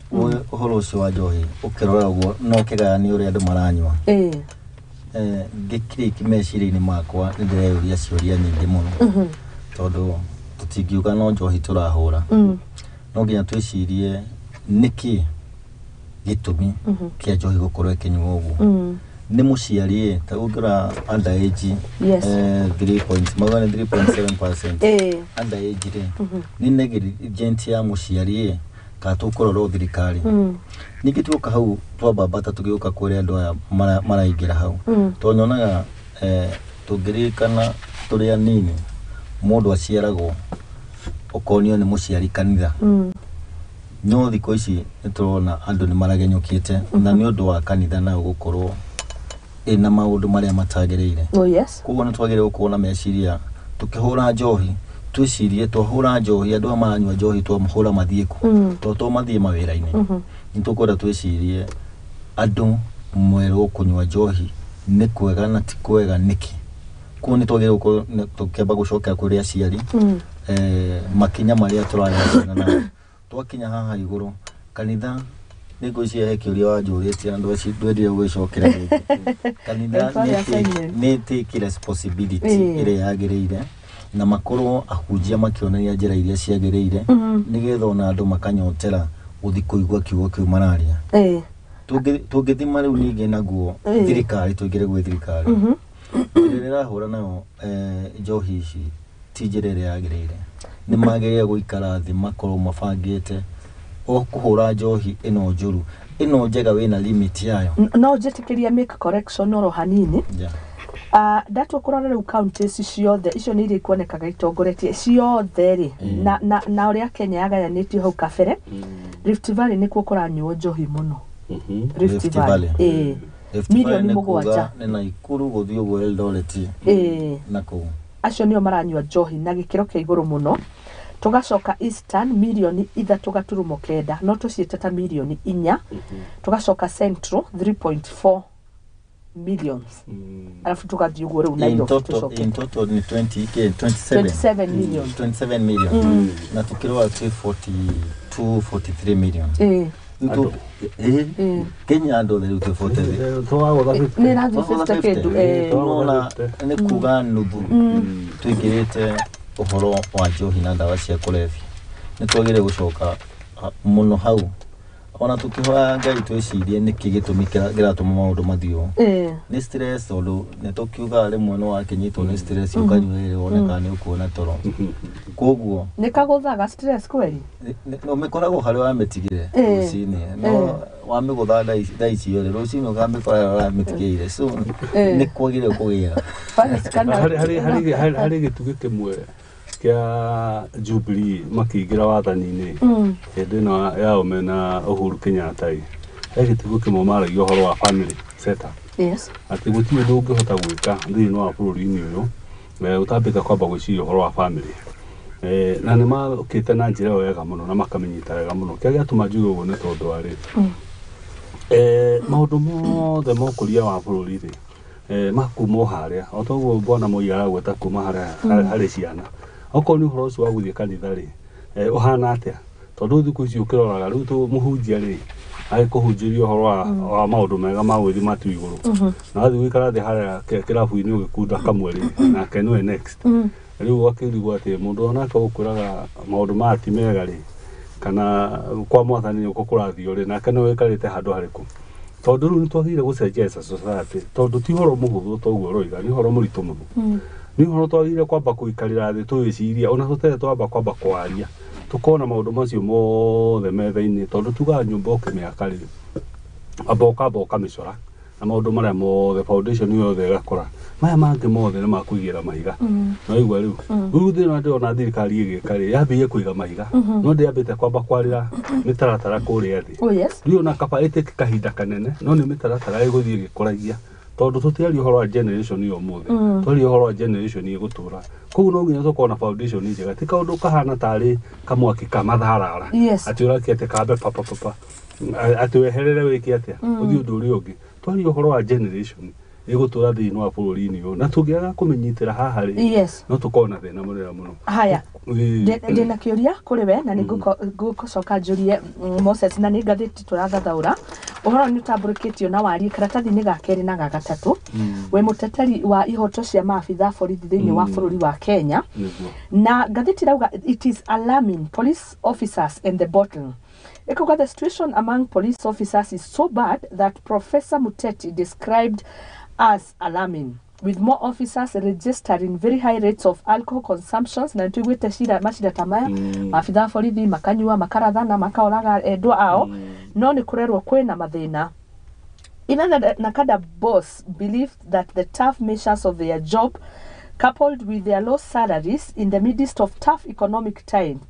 ũhoro ũcio wa njohi ũkĩrora ũguo no ũkĩgayania ũrĩa andũ maranyua. Ngĩkirĩki meciria-inĩ makwa nĩ ndĩreyũria ciũria nyingĩ mũno, tondũ tũtingiuga no njohi tũrahũra. No nginya twĩcirie nĩkĩ gĩtũmi kĩa njohi gũkorwo ĩkĩnyuo ũguo. Nĩ mũciari ĩ, ta ũngĩrora underage, 3 point mauga nĩ 3.7% underage rĩ, nĩ negligent ya mũciari ĩ, kana tũkũrora thirikari? Ningĩ tuoka hau twambambata tũgĩũka kũrĩ andũ aya maraingĩra hau, tondũ nyonaga tũngĩririkana tũrĩ anini, mũndũ aciaragwo ũkonio nĩ mũciari kanitha. No thikũ ici nĩ tũrona andũ nĩ maragenyũkĩte, na nĩ ũndũ wa kanitha nayo gũkorwo ĩna maũndũ marĩa matagĩrĩire. Oh yes. Koguo nĩ twagĩrĩirwo gũkorwo na meciria tũkĩhũra njohi, twĩcirie twahũra njohi, andũ aya maranyua njohi twahũra mathiĩ kũ? Tondũ to mathiĩ mawĩra-inĩ. Nĩ tũkwenda twĩcirie andũ mwerwo kũnyua njohi nĩ kwega na ti kwega nĩkĩ. Koguo nĩ twagĩrĩirwo gũkorwo tũkĩamba gũcokera kũrĩ aciari, makinya marĩa tũraya ciana nayo. Twakinya haha igũrũ kanitha nĩ ngwĩciria he kĩũria wanjũrĩtie na ndwendire gũgĩcokera rĩngĩ. Kanitha nĩ take responsibility ĩrĩa yagĩrĩire na makorwo ahunjia makĩonania njĩra iria ciagĩrĩire nĩgetha ona andũ makanyotera gũthiĩ kũigua kiugo kĩu mararia. Tũngĩthima rĩu ningĩ naguo thirikari, tũingĩre gwĩ thirikari ĩrĩa ĩrahũra nayo njohi ici ti njĩra ĩrĩa yagĩrĩire. Nĩ magĩrĩire gũikara thĩ makorwo mabangĩte o kũhũra njohi ĩno njũru, ĩno njega wĩna limit yayo. No njĩtĩkĩrie make correction oro hanini. Ndatua kũrora rĩu counties ciothe icio nĩ iria ikuonekaga itongoretie ciothe rĩ, na ũrĩa Kenya yagayanĩtio hau kabere, Rift Valley nĩkuo kũranyuo njohi mũno. Rift Valley milioni 7 nĩ Naikuru gũthiĩ ũguo Eldoret na kũu acio nĩo maranyua njohi na gĩkĩro kĩa igũrũ mũno. Tũgacoka Eastern milioni 3.9, no tũciĩte ta milioni 4. Tũgacoka Central 3.4 millions. Alafu tugathiĩ ũguo rĩu Nairobi tũcoke. In total ni 27 million. 27 million. Na tukĩrora twĩ 42 43 million. Kenya andũ othe rĩu twĩ 43. Nĩ ĩrathiĩ 50 kĩndũ. Nĩ kuga nuthu tũingĩrĩte ũhoro wa njohi na ndawa cia kũrebia. Nĩ twagĩrĩire gũcoka mũno hau. Ona tũkĩhoya Ngai twĩcirie nĩkĩ gĩtũmi kĩratũma maũndũ mathiĩ ũũ. Nĩ stress, tondũ nĩ tũkiugaga rĩmwe nĩ wakĩnyitwo nĩ stress ũkanyua rĩrĩ wone kana nĩ ũkuona toro. Koguo nĩ kagũthaga stress kweli? No mĩkoragwo harĩa wamĩtigire rũcinĩ, no wamĩgũtha thaa icio rĩ, rũcinĩ ũkamĩkora ũramĩtigĩire. So nĩ kwagĩrĩire kũgĩra. Harĩ gĩtugĩ kĩmwe kĩa Jubilee makĩingĩra wathani-inĩ hĩndĩ ĩno yao mena Uhuru Kenyatta ĩ, he gĩtugĩ kĩmwe maragia ũhoro wa family setup. Yes. Atĩ gũtirĩ ũndũ ũngĩhota gwĩka thĩinĩ wa bũrũri-inĩ ũyũ ũtambĩte kwamba gwĩciria ũhoro wa family. Na nĩ makĩte na njĩra ĩyo wega mũno na makamĩnyita wega mũno. Kĩrĩa gĩatũma njuge ũguo nĩ tondũ wa rĩ, maũndũ mothe ma ũkũria wa bũrũri rĩ, makuma o harĩa o toguo bwana Moi aragweta kuma harĩa harĩ ciana. Okorwo nĩ ũhoro ũcio wa gũthiĩ kanitha rĩ, ũhana atĩa? Tondũ thikũ ici ũkĩroraga rĩu mũhunjia rĩ, agĩkũhunjĩria ũhoro wa maũndũ mega ma gũthiĩ matu igũrũ. Na wathiĩ gũikara thĩ harĩa kĩrabu-inĩ ũgĩkunda kamwe rĩ, nake nĩwe next. Rĩu ũgakĩrigwo atĩ mũndũ onake ũgũkwĩraga maũndũ maya ti mega rĩ, kana kwa mwathani nĩkuo kũrathiĩ rĩ, nake nĩwe ũikarĩte handũ harĩkũ? Tondũ rĩu nĩtwagĩrĩire gũcenjia as a society, tondũ ti ũhoro mũhũthũ ta ũguo ũroiga, nĩ ũhoro mũritũ mũno. Nĩ ũhoro twagĩrĩire kwamba kũikarĩra thĩ tũwĩcirie, ona tũtarĩ twamba kwamba kwaria, tũkona maũndũ macio mothe metha-inĩ, tondũ tugaga nyũmba ũkĩmĩaka rĩ, amba ũkamba ũkamĩcora na maũndũ marĩa mothe, foundation yothe ĩgakũra. Maya mangĩ mothe nĩ makũigĩra mahiga. No igua rĩu. Rĩu thĩna ndĩrona thirikari ĩgĩka rĩ, yambĩrĩirie kũiga mahiga, no ndĩambĩte kwamba kwarĩra mĩtaratara kũrĩa thĩ. Rĩu ona kaba ĩtĩke kahinda kanene, no nĩ mĩtaratara ĩgũthiĩ ĩgĩkũragia. Tondũ tũtiaria ũhoro wa generation ĩyo ũmũthĩ, twaria ũhoro wa generation ĩgũtũra. Koguo no nginya tũkorwo na foundation njega, ti kaũndũ kahana tarĩ kamwaki ka matharara. Atĩ ũrakia atĩ kambe papa papa, atĩ weherere wĩke atĩa, ũthiĩ ũndũ ũrĩa ũngĩ. Twaria ũhoro wa generation ĩgũtũra thĩinĩ wa bũrũri-inĩ ũyũ, na tũngĩaga kũmĩnyitĩra haha rĩ, no tũkorwo na thĩna mũnene mũno. Haya, ndĩna kĩũria kũrĩ we na nĩ ngũcoka njũrie Moses, na nĩ ngathĩti tũrathathaũra. Ũhoro nĩ ũtambũrũkĩtio na warie karatathi-inĩ ga kerĩ na ga gatatũ. We mũteteri wa ihoto cia maabitha borithi thĩinĩ wa bũrũri wa Kenya. Na ngathĩti ĩrauga it is alarming police officers and the bottle. Ĩkauga the situation among police officers is so bad that Professor Muteti described as alarming, with more officers registering very high rates of alcohol consumptions. Na tuiguite cira macira ta maya, maabitha borithi makanyua, makarathana, makaoraga endwa ao, no nĩ kũrerwo kwĩna mathĩna. Even the Nakada boss believed that the tough measures of their job, coupled with their low salaries in the midst of tough economic time,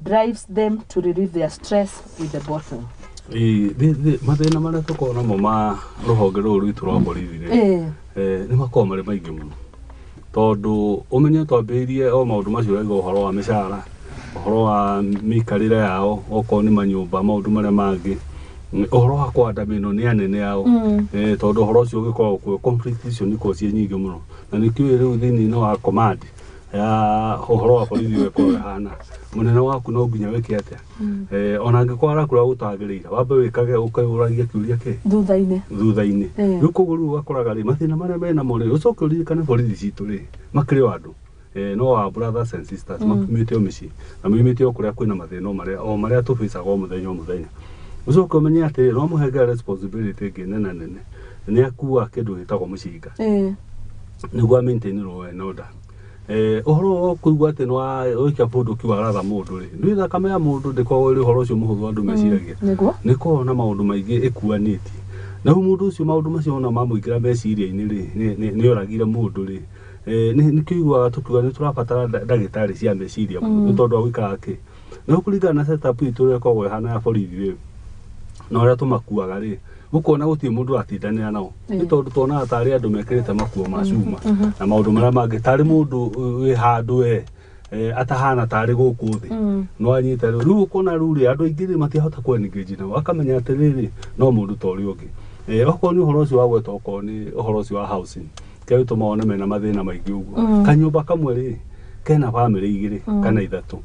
drives them to relieve their stress with the bottle. Mathĩna marĩa tũkoragwo namo ma rũhonge rũrũ rwitũ rwa borithi rĩ, nĩ makoragwo marĩ maingĩ mũno. Tondũ ũmenye twambĩrĩirie o maũndũ macio ũrauga ũhoro wa mĩcara, ũhoro wa mĩikarĩre yao, okorwo nĩ manyũmba, maũndũ marĩa mangĩ, ũhoro wa kũandamĩnwo nĩ anene ao, tondũ ũhoro ũcio ũgĩkoragwo kuo, conflict icio nĩ ikoragwo ciĩ nyingĩ mũno. Na nĩkĩo rĩu thĩinĩ wa command, ya ũhoro wa borithi ũgĩkorwo ĩhana mũnene waku no nginya wĩke atĩa ona angĩkorwo arakũra gũtagĩrĩire wambe wĩkage ũkeyũragia kĩũria kĩ thutha-inĩ rĩu koguo rĩu ũgakoraga rĩ mathĩna marĩa menamo rĩ ũcoke ũririkane borithi citũ rĩ makĩrĩ o andũ no our brothers and sisters maumĩte o mĩciĩ na maumĩte o kũrĩa kwĩna mathĩna o marĩa tũbĩcaga o mũthenya o mũthenya ũcoke ũmenye atĩrĩ no mũhengere responsibility ĩngĩ nene nene nĩ akua kĩndũ gĩtagwo mũcinga nĩguo maintain law and order ũhoro wa kũigua atĩ nĩwaikia bunduki waratha mũndũ rĩ nĩ thakame ya mũndũ ndĩkoragwo ĩrĩ ũhoro ũcio mũhũthũ andũ meciragia nĩ koragwo na maũndũ maingĩ ĩkuanĩtie na rĩu mũndũ ũcio maũndũ macio ona mamũingĩra meciria-inĩ rĩ nĩ oragire mũndũ rĩ nĩkĩo iguaga tũkiuga nĩ tũrabatara ndagĩtarĩ cia meciria mũno nĩ tondũ wa gũikara kĩ na kũringana na setup itũ ũrĩa ĩkoragwo ĩhana ya borithi rĩ na ũrĩa tũmakuaga rĩ ũkona gũtirĩ mũndũ ũratindanĩra nao nĩ tondũ tuonaga tarĩ andũ mekĩrĩte makuo ma cuma na maũndũ marĩa mangĩ tarĩ mũndũ wĩ handũ we atahana tarĩ gũkũ thĩ no anyita rĩu ũkona rĩu rĩ andũ aingĩ rĩ matiahota kũ engage nao akamenya atĩrĩrĩ no mũndũ ta ũrĩa ũngĩ okorwo nĩ ũhoro ũcio wa gweta okorwo nĩ ũhoro ũcio wa housing kĩrĩa gĩtũmaga one mena mathĩna maingĩ ũguo kanyũmba kamwe rĩ kena bamĩrĩ igĩrĩ kana ithatũ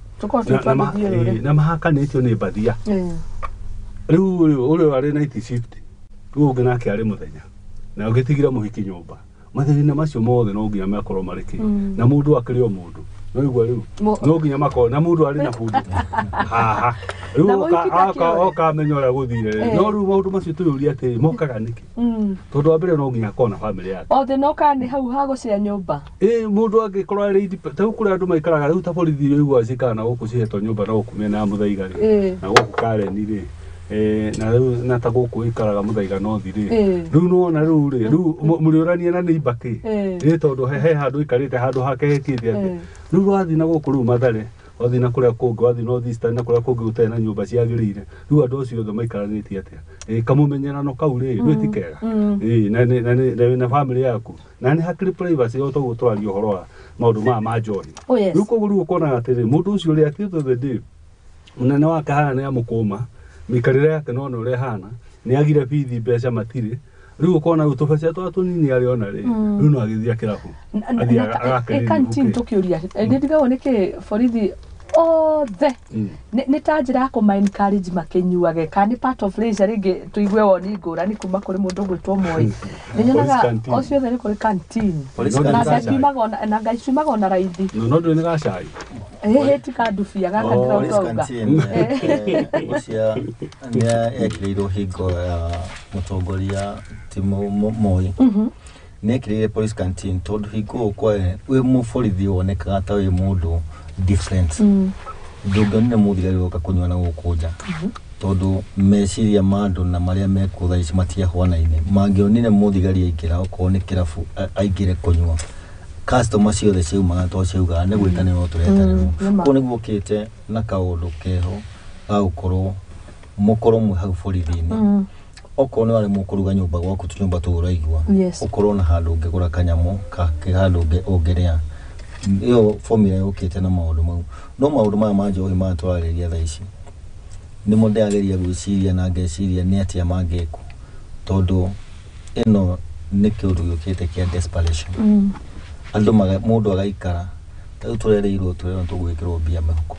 na mahakanĩtio nĩ mbathia rĩu ũrĩa arĩ night shift rĩu ũngĩ nake arĩ mũthenya na ũngĩtigire mũhiki nyũmba mathĩna macio mothe no nginya makorwo marĩ kĩ na mũndũ akĩrĩ o mũndũ no igua rĩu no nginya makorwo na mũndũ arĩ na bunduki haha rĩu okamenya ũrĩa gũthire no rĩu maũndũ macio tũyũria atĩrĩ mokaga nĩkĩ tondũ wa mbere no nginya akorwo na bamĩrĩ yake othe no kana nĩ hau ha gũcea nyũmba mũndũ angĩkorwo arĩ ta rĩu kũrĩa andũ maikaraga rĩu ta borithi iria ũiguaga cikaraga na gũkũ cihetwo nyũmba na gũkũ mĩena ya Mũthaiga rĩ na gũkũ Karen rĩ na rĩu na ta gũkũ ikaraga Mũthaiga North rĩ rĩu nĩwona rĩu rĩ rĩu mũrĩũrania na neighbor kĩ nĩ tondũ he handũ ikarĩte handũ hake hekĩte atĩ rĩu wathiĩ na gũkũ rĩu Mathare wathiĩ na kũrĩa kũngĩ wathiĩ North Eastern na kũrĩa kũngĩ gũtarĩ na nyũmba ciagĩrĩire rĩu andũ acio othe maikaranĩtie atĩa kamũmenyerano kau rĩ rĩu ti kega na bamĩrĩ yaku na nĩ hakĩrĩ privacy o toguo tũraria ũhoro wa maũndũ maya ma njohi rĩu koguo rĩu ũkonaga atĩrĩ mũndũ ũcio rĩ at the end of the day mũnene wake hana nĩ amũkũma mĩikarĩre yake nona ũrĩa ĩhana nĩ agire bithi mbeca matirĩ rĩu ũkona rĩu tũbeca tũrĩa tũnini arĩ ona rĩ rĩu no agĩthiĩ kĩrabu athiĩ tũkĩũria nĩ ndigagwo nĩkĩ borithi othe nĩ ta njĩra ya kũma encourage makĩnyuage kana nĩ part of leisure rĩngĩ tũigue woni ngũrani kuma kũrĩ mũndũ ũgwĩtwo Moi nĩ nyonaga ũcio othe nĩ kũrĩ canteen na ngai ciumaga ona raithi no ndũrĩ nĩ gacai hĩhĩ ti kandubia gaka ndĩrauga ũcio nĩ ekĩrĩirwo hingo ya mũtongoria ti Moi nĩ ekĩrĩire police canteen tondũ hingo ĩyo kwa wĩ mũborithi wonekaga ta wĩ mũndũ different ndũngĩonire mũthigari woka kũnyua na gũkũ nja tondũ meciria ma andũ na marĩa mekuo thaa ici matiahwanaine mangĩonire mũthigari aingĩra okorwo nĩ kĩrabu aingĩre kũnyua customer ciothe ciaumaga tondũ ciaugaga nĩ gwĩtanĩrwo tũretanĩrwo koguo nĩguo ũkĩte na kaũndũ keho ga gũkorwo mũkorwo mwĩ hau borithi-inĩ okorwo nĩ waremwo kũruga nyũmba gwaku tũnyũmba tũu ũraigua ũkorwo na handũ ũngĩgũra kanyamũ handũ ũngĩrĩa ĩyo formula yũkĩte na maũndũ mau no maũndũ maya ma njohi maya tũrarĩrĩria thaa ici nĩmo ndĩrageria gwĩciria na ngeciria nĩ atĩa mangĩkwo tondũ ĩno nĩ kĩũndũ gĩũkĩte kĩa desperation andũ mũndũ agaikara ta rĩu tũrereirwo tũrerwo tũgwĩkĩrwo mbia mĩhuko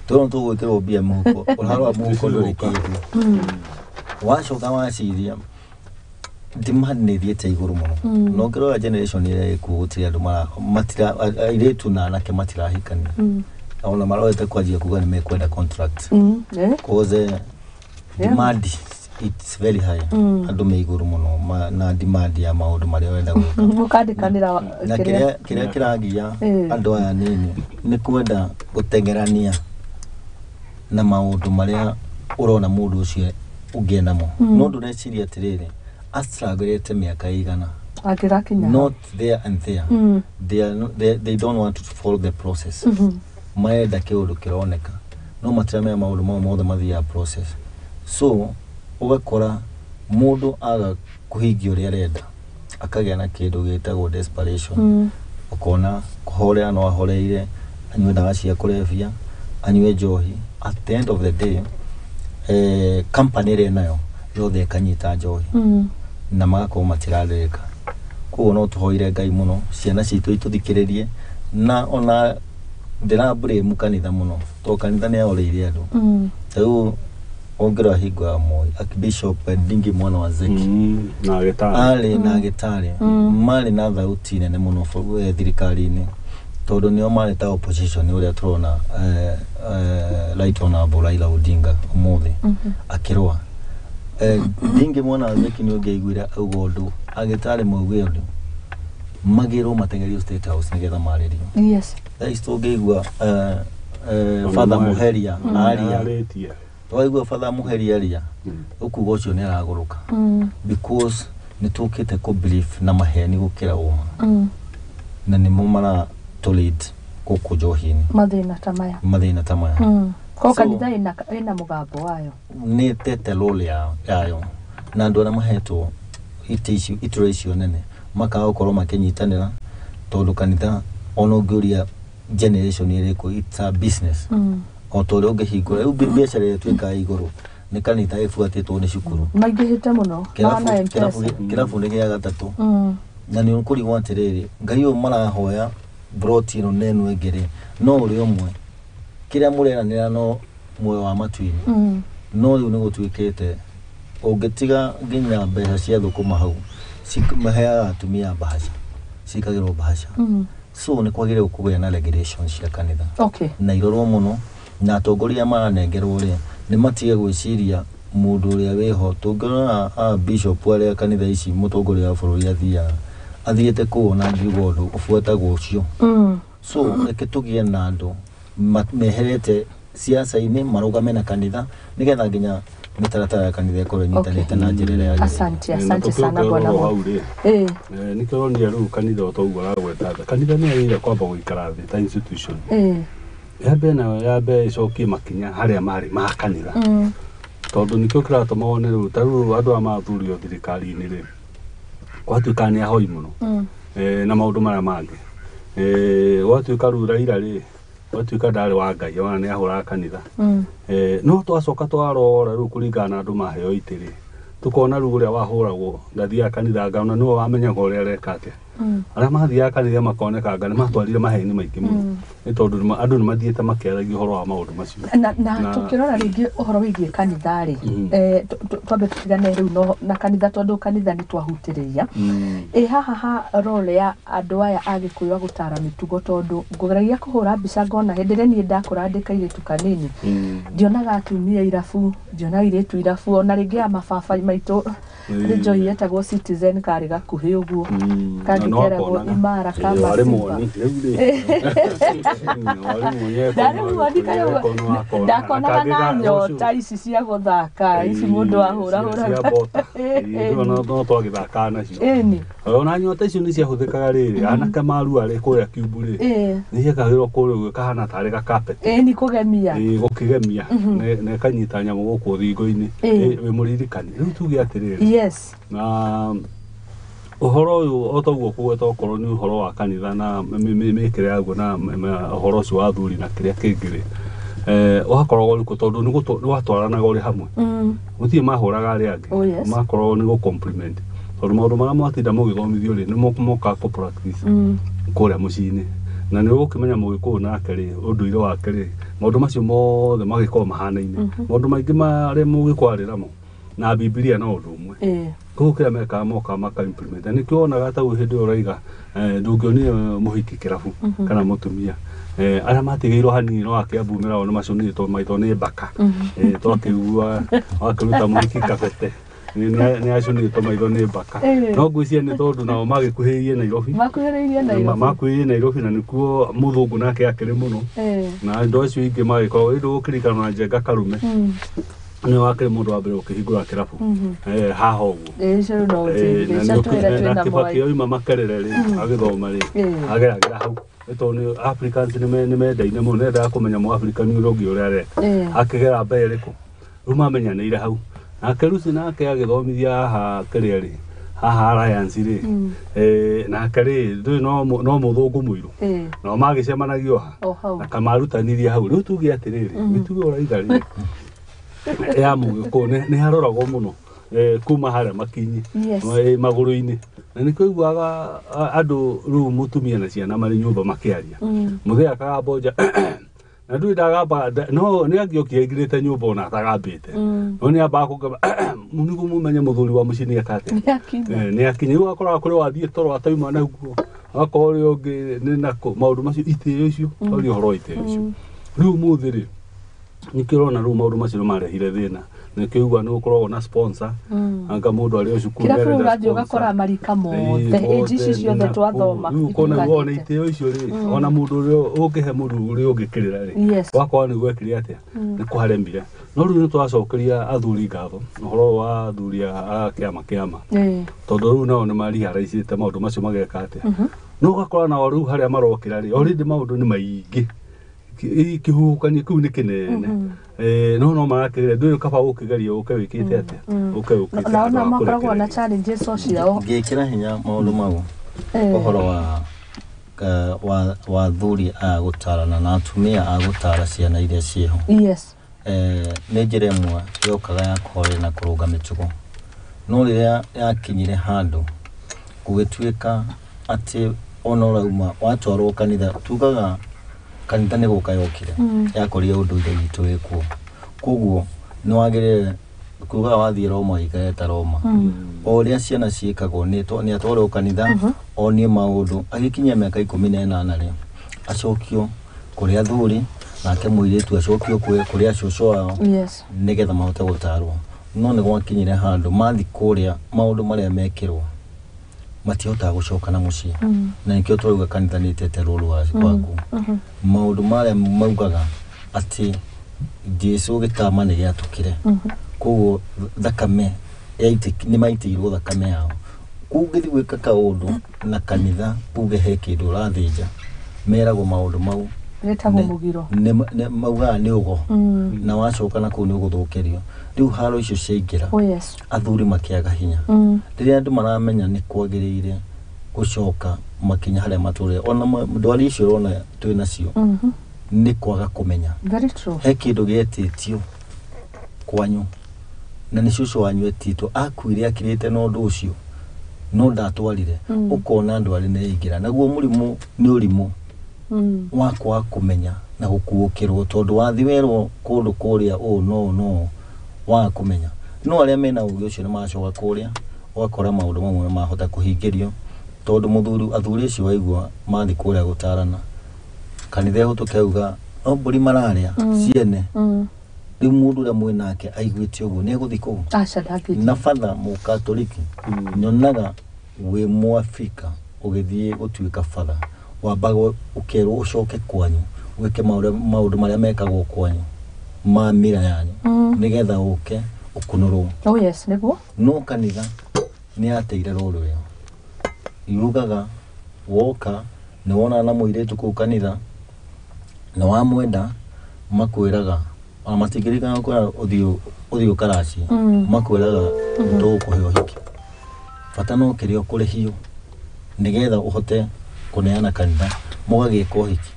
tũrerwo tũgwĩkĩrwo mbia mĩhuko ũrarora mũhuko ndũrĩ kĩndũ wacoka waciria demand nĩ ĩthiĩte igũrũ mũno no ũngĩrora generation ĩrĩa ĩkuo gũtirĩ andũ matira airĩtu na anake matirahikania ona marorete kwanjia kuga nĩ mekwenda contract cause demand it's very high andũ me igũrũ mũno na demand ya maũndũ marĩa ũrenda gwĩka mũkandĩkanĩra na kĩrĩa kĩragia andũ aya nini nĩ kwenda gũteng'erania na maũndũ marĩa ũrona mũndũ ũcio ũngĩ namo no ndũreciria atĩrĩrĩ astrugglete mĩaka igana not there and there they are not, they don't want to follow the process marenda kĩũndũ kĩroneka no matiramenya maũndũ mau mothe mathiaga process so ũgakora mũndũ aga kũhingia ũrĩa arenda akagĩa na kĩndũ gĩtagwo desperation ũkona kũhorera no ahoreire anyue ndawa cia kũrebia anyue njohi at the end of the day company ĩrĩa nayo yothe ĩkanyita njohi na magakorwo matirarĩrĩka koguo no tũhoire Ngai mũno ciana citũ itũthikĩrĩrie Na ona ndĩra blame kanitha mũno tondũ kanitha nĩ yaorĩire andũ. Rĩu ũngĩrora hingo ya Moi, Archbishop Ndingi mwana wa Zeki na gĩtarĩ arĩ na gĩtarĩ marĩ na thauti nene mũno thirikari-inĩ tondũ nĩo marĩ ta opposition ũrĩa tũrona Right Honorable Raila Odinga ũmũthĩ akĩrũa. Ndingi mwana wa Zeki nĩ ũngĩaiguire auga ũndũ agĩtarĩ mauge ũndũ magĩrwo mateng'erio State House nĩgetha marĩrio. Yes. Thaa ici tũngĩigua Father Muheria aria, arĩtie twaigua Father Muheria aria ũkuga ũcio nĩ aragũrũka because nĩ tũkĩte kũ believe na maheni gũkĩra ũma na nĩmo mara tũ lead gũkũ njohi-inĩ Mathĩna ta maya. Mathĩna ta maya. Ko So- kanitha ĩna mũgambo wayo. Nĩ tete role yayo na andũ arĩa mahetwo itĩ icio iturwa icio nene makaga gũkorwo makĩnyitanĩra tondũ kanitha ona ũngĩũria generation ĩrĩkũ, it's a business o ta ũrĩa ũngĩhingũra rĩu biacara ĩrĩa ĩtuĩkaga igũrũ nĩ kanitha ĩbuatĩtwo nĩ cukuru. Maingĩhĩte mũno. Kĩrabu Mahana kĩrabu M-Pesa. kĩrabu nĩ gĩa gatatũ na nĩ ũkũrigwo atĩrĩrĩ ngai ũyũ marahoya broti ĩno na ĩno ĩngĩ rĩ no ũrĩ ũmwe kĩrĩa mũreranĩra no muoyo wa matu-inĩ no rĩu nĩ gũtuĩkĩte ũngĩtiga nginya mbeca cia thũkũma hau maheaga atumia mbahaca cikagĩrwo mbahaca so nĩ kwagĩrĩirwo kũgĩa na regulation cia kanitha Okay. na irorwo mũno na atongoria maranengerwo rĩ nĩ matige gwĩciria mũndũ ũrĩa wĩho tũngĩrora a bishop arĩa kanitha ici mũtongoria wa bũrũri athiaga athiĩte kũu ona angiuga ũndũ ũbuatagwo ũcio so reke tũgĩe na andũ meherete siasa-inĩ marũgame na kanitha nĩgetha nginya mĩtaratara ya kanitha ĩkorwo ĩnyitanĩte na njĩra ĩrĩa yagĩrĩire. Asante, asante sana bwana. Hau rĩ nĩkĩo ũronire rĩu kanitha o toguo aragweta tha kanitha nĩ yagĩrĩire kwamba gũikara thĩ ta institution yambe nayo yambe ĩcokie makinya harĩa marĩ ma kanitha tondũ nĩkĩo kĩratũma wone rĩu ta rĩu andũ aya mathurio thirikari-inĩ rĩ gwatuĩka nĩ ahoi mũno na maũndũ marĩa mangĩ gwatuĩka rĩu Raila rĩ gwatuĩka ndarĩ wa Ngai ona nĩ ahũraga kanitha no twacoka twarora rĩu kũringana na andũ maheo itĩ rĩ tukona rĩu ũrĩa wahũragwo ndathiaga kanitha ngona nĩwe wamenyaga ũrĩa areka atĩa arĩa mathiaga kanitha makoneka nga nĩ matwarire maheni maingĩ mũno nĩ tondũ andũ nĩ mathiĩte makĩaragia ũhoro wa maũndũ macio na tukirora rĩngĩ ũhoro wĩgiĩ kanitha rĩ twambe tũtigane rĩu na kanitha tondũ kanitha nĩ twahutĩrĩria ĩ haha ha role ya andũ aya a Gĩkũyũ a gũtara mĩtugo tondũ ngũgeragia kũhũra mbica ngona hĩndĩ ĩrĩa niĩ ndakũra ndĩ kairĩtu kanini ndionaga atumia irabu ndionaga airĩtu irabu ona rĩngĩ ya mababa maitũ nĩ njohi yetagwo Citizen karĩ gakuhĩ ũguo kangĩ keragwo Imara kama warĩ Simba. muoni rĩu rĩ warĩ muoni Ndarĩ muoni kana ndakonaga na nyota ici cia gũthaka ici mũndũ ahũrahũraga no twagĩthakaga nacio ĩni ona nyota icio nĩ ciahũthĩkaga rĩrĩ anake marua rĩ kũrĩa kiumbu rĩ nĩ ciekagĩrwo kũrĩa ũguo ĩkahana tarĩ gakapeti ĩni kũgemia ĩĩ gũkĩgemia na ĩkanyita nyamũ gũkũ thingo-inĩ wĩ mũririkani rĩu tuge atĩrĩrĩ yes na ũhoro ũyũ o toguo kũgweta okorwo nĩ ũhoro wa kanitha na mĩkĩre yaguo na ũhoro ũcio wa athuri na kĩrĩa kĩngĩ rĩ ũgakoragwo ũrĩkũ tondũ nĩ watwaranaga ũrĩ hamwe gũtirĩ mahũraga arĩa angĩ Oh, yes. makoragwo nĩ gũ compliment tondũ maũndũ marĩa mwatinda mũgĩthomithio rĩ nĩmo mokaga kũ practice kũrĩa mũciĩ-inĩ na nĩ ũgũkĩmenya mũgĩkũyũ nake rĩ ũndũire wake rĩ maũndũ macio mothe magĩkorwo mahanaine maũndũ maingĩ marĩa mũgĩkũyũ arĩ namo na Bibilia no ũndũ ũmwe koguo kĩrĩa mekaga mokaga maka implement na nĩkĩo wonaga ta rĩu hĩndĩ ĩyo ũraiga ndũngĩonire mũhiki kĩrabu kana mũtumia arĩa matigĩirwo hanini no akĩambu mĩrago nĩ macũnĩtwo maitho nĩ mbaka twakĩigua wakĩruta mũhiki kabete nĩ acũnĩtwo maitho nĩ mbaka no ngwĩciria nĩ tondũ nao magĩkuhĩrĩirie Nairobi makuhĩrĩirie Nairobi makuhĩrĩirie Nairobi na nĩkuo mũthũngũ nake akĩrĩ mũno na andũ acio aingĩ magĩkorwo ĩndũ gũkĩririkana na Njenga Karume nĩ wakĩrĩ mũndũ wa mbere gũkĩhingũra kĩrabu haha ũguo na Kibaki oima Makerere rĩ agĩthoma rĩ ageragĩra hau nĩ tondũ nĩ Africans nĩ mendaine mũno nĩendaga kũmenya mũ African ũrĩa ũngĩ ũrĩa areka akĩgera mbere ĩrĩkũ rĩu mamenyanĩire hau nake Lucy nake agĩthomithia haha kĩrĩa rĩ haha Alliance rĩ nake rĩ ndũĩ no mũthũngũ mũirũ nao magĩcemanagio ha na kamarutanirie hau rĩu tuge atĩrĩrĩ mĩtugo ũraiga rĩ ya mũgĩkũyũ nĩ haroragwo mũno kuma harĩa makinyi Yes. Magũrũ-inĩ na nĩ kũiguaga andũ rĩu mũtumia na ciana marĩ nyũmba makĩaria mũthee akagamba nja na ndũĩ ndagamba no nĩ angĩokire aingĩrĩte nyũmba ona atagambĩte no nĩ ambaga kũgamba nĩguo mũmenye mũthuri wa mũciĩ nĩ eka atĩa nĩ akinya rĩu akoraga kũrĩ wathiĩ toro atauma naguo akorwo ũrĩa ũngĩ nĩ nako maũndũ macio itĩo icio twaria ũhoro wa itĩo icio rĩu ũmũthĩ rĩ nĩkĩo ũrona rĩu maũndũ macio nĩ marehire thĩna nĩkĩo ũigua nĩ ũkoragwo na sponsor anga mũndũ arĩ o cukuru kĩrabu nĩarenda ũrathiĩ sponsor. ũgakora marika mothe age ici ciothe twathoma rĩu ũkona ona itĩo icio rĩ ona mũndũ ũrĩa ũngĩhe mũndũ ũrĩa ũngĩkĩrĩra rĩ Yes. wakorwo nĩ gwekire atĩa nĩ kwaremire no rĩu nĩ tũracokeria athuri ngatho ũhoro wa athuri a kĩama kĩama tondũ rĩu nao nĩ mariharaicĩte maũndũ macio mageka atĩa no ũgakora nao rĩu harĩa marokĩra rĩ already maũndũ nĩ maingĩ kĩhuhũkanio kĩu nĩ kĩnene no marakĩgeria ndũĩ kaba ũkĩgeria ũke wĩkĩte atĩa ũke ũkĩte nao handũ na ha makoragwo na kũrekereria. challenges o ciao Ngĩkĩra hinya maũndũ mau ũhoro wa athuri a gũtarana na atumia a gũtara ciana iria ciĩho yes nĩ njĩra ĩmwe yokaga ya kũhoreria na kũrũnga mĩtugo no rĩrĩa yakinyire handũ gũgĩtuĩka atĩ ona ũrauma watwarwo kanitha tugaga kanitha nĩ gũka yokire yakorire ũndũire witũ wĩkuo koguo nĩ wagĩrĩire kugaga wathiĩ Roma ũikare ta Roma o ũrĩa ciana ciĩkagwo nĩ atwarwo kanitha onie maũndũ agĩkinyia mĩaka 18 rĩ acokio kũrĩ athuri nake mũirĩtu acokio kũrĩ acũcũ ao yes nĩgetha mahote gũtarwo no nĩ gwakinyire handũ mathi kũrĩa maũndũ marĩa mekĩrwo matihotaga gũcoka na mũciĩ na nĩkĩo tũrauga kanitha nĩ ĩtete rũrũ waku maũndũ marĩa maugaga atĩ Jesũ gĩtama nĩ gĩatũkire koguo thakame nĩ maitĩirwo thakame yao koguo ũngĩthiĩ gwĩka kaũndũ na kanitha uge he kĩndũ ũrathĩnja meragwo maũndũ mau gĩtagwo mũgiro maugaga nĩ ũgo na wacoka na kũu nĩ ũgũthũkĩrio rĩu haro icio ciaingĩra oh yes athuri makĩaga hinya rĩrĩa andũ maramenya nĩ kwagĩrĩire gũcoka makinya harĩa matũrĩre ona ndwari icio ũrona twĩ nacio nĩ kwaga kũmenya very true he kĩndũ gĩetĩtio kwanyu na nĩ cũcũ wanyu etĩtwo akuire akirĩte na ũndũ ũcio no ndatwarire ũkona ndwari nĩ yaingĩra naguo mũrimũ nĩ ũrimũ wa kwaga kũmenya na gũkuũkĩrwo tondũ wathi werwo kũndũ kũrĩa ũũ no no waga kũmenya no arĩa mena ũgĩ ũcio nĩ macoka kũrĩa ũgakora maũndũ mamwe nĩ mahota kũhingĩrio tondũ mũthuri athuri acio waigua mathi kũrĩa gũtarana kanitha ĩhũtũke auga no mbũri mararĩa ciene rĩu mũndũ ũrĩa mwĩ nake aiguĩte ũguo nĩ egũthiĩ kũu aca ndangĩthiĩ na batha mũkatoliki nyonaga wĩ mũafrika ũgĩthiĩ gũtuĩka batha wambaga ũkerwo ũcoke kwanyu wĩke maũndũ marĩa mekagwo kwanyu ma mĩra yanyu nĩgetha ũke ũkunũrwo oh yes nĩguo no kanitha nĩ yateire rũrũ ĩyo yugaga woka nĩ wonana na mũirĩtu kũu kanitha na wamwenda makwĩraga ona matingĩririkana kwĩra ũthiĩ ũkaracie makwĩraga tũgũkũhe ũhiki bata no kĩrĩa ũkũrĩhio nĩgetha ũhote kũneana kanitha mũgagĩka ũhiki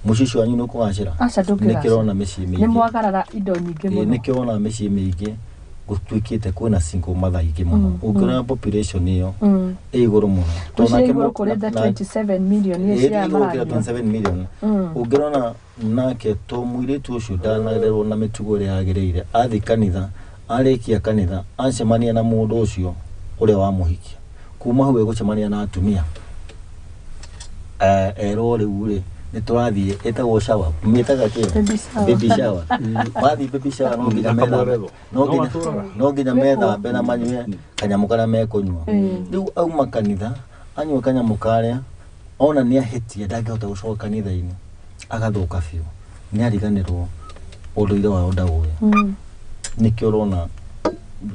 mũciĩ ũcio wanyu nĩ ũkũgacĩra aca ndũngĩgacĩra nĩkĩo ũrona mĩciĩ mĩingĩ nĩ mwagarara indo nyingĩ mũno nĩkĩo ũrona mĩciĩ mĩingĩ gũtuĩkĩte kwĩna single mother aingĩ mũno ũngĩrora population ĩyo ĩ igũrũ mũno Tondũ igũrũ kũrĩ the 27 million ĩ igũrũ gũkĩra 27 million ũngĩrona nake to mũirĩtu ũcio ndanarerwo na mĩtugo ĩrĩa yagĩrĩire athiĩ kanitha arĩkia kanitha acemania na mũndũ ũcio ũrĩa wamũhikia kuma hau egũcemania na atumia erwo rĩu rĩ nĩ tũrathiĩ ĩtagwo shower mĩtaga kĩ baby shower wathiĩ baby shower no nginya methambe no nginya methambe na manyue kanyamũ karĩa mekũnyua rĩu auma kanitha anyua kanyamũ karĩa ona nĩ ahĩtia ndangĩhota gũcoka kanitha-inĩ agathũka biũ nĩ ariganĩrwo ũndũire wao ndaũĩ nĩkĩo ũrona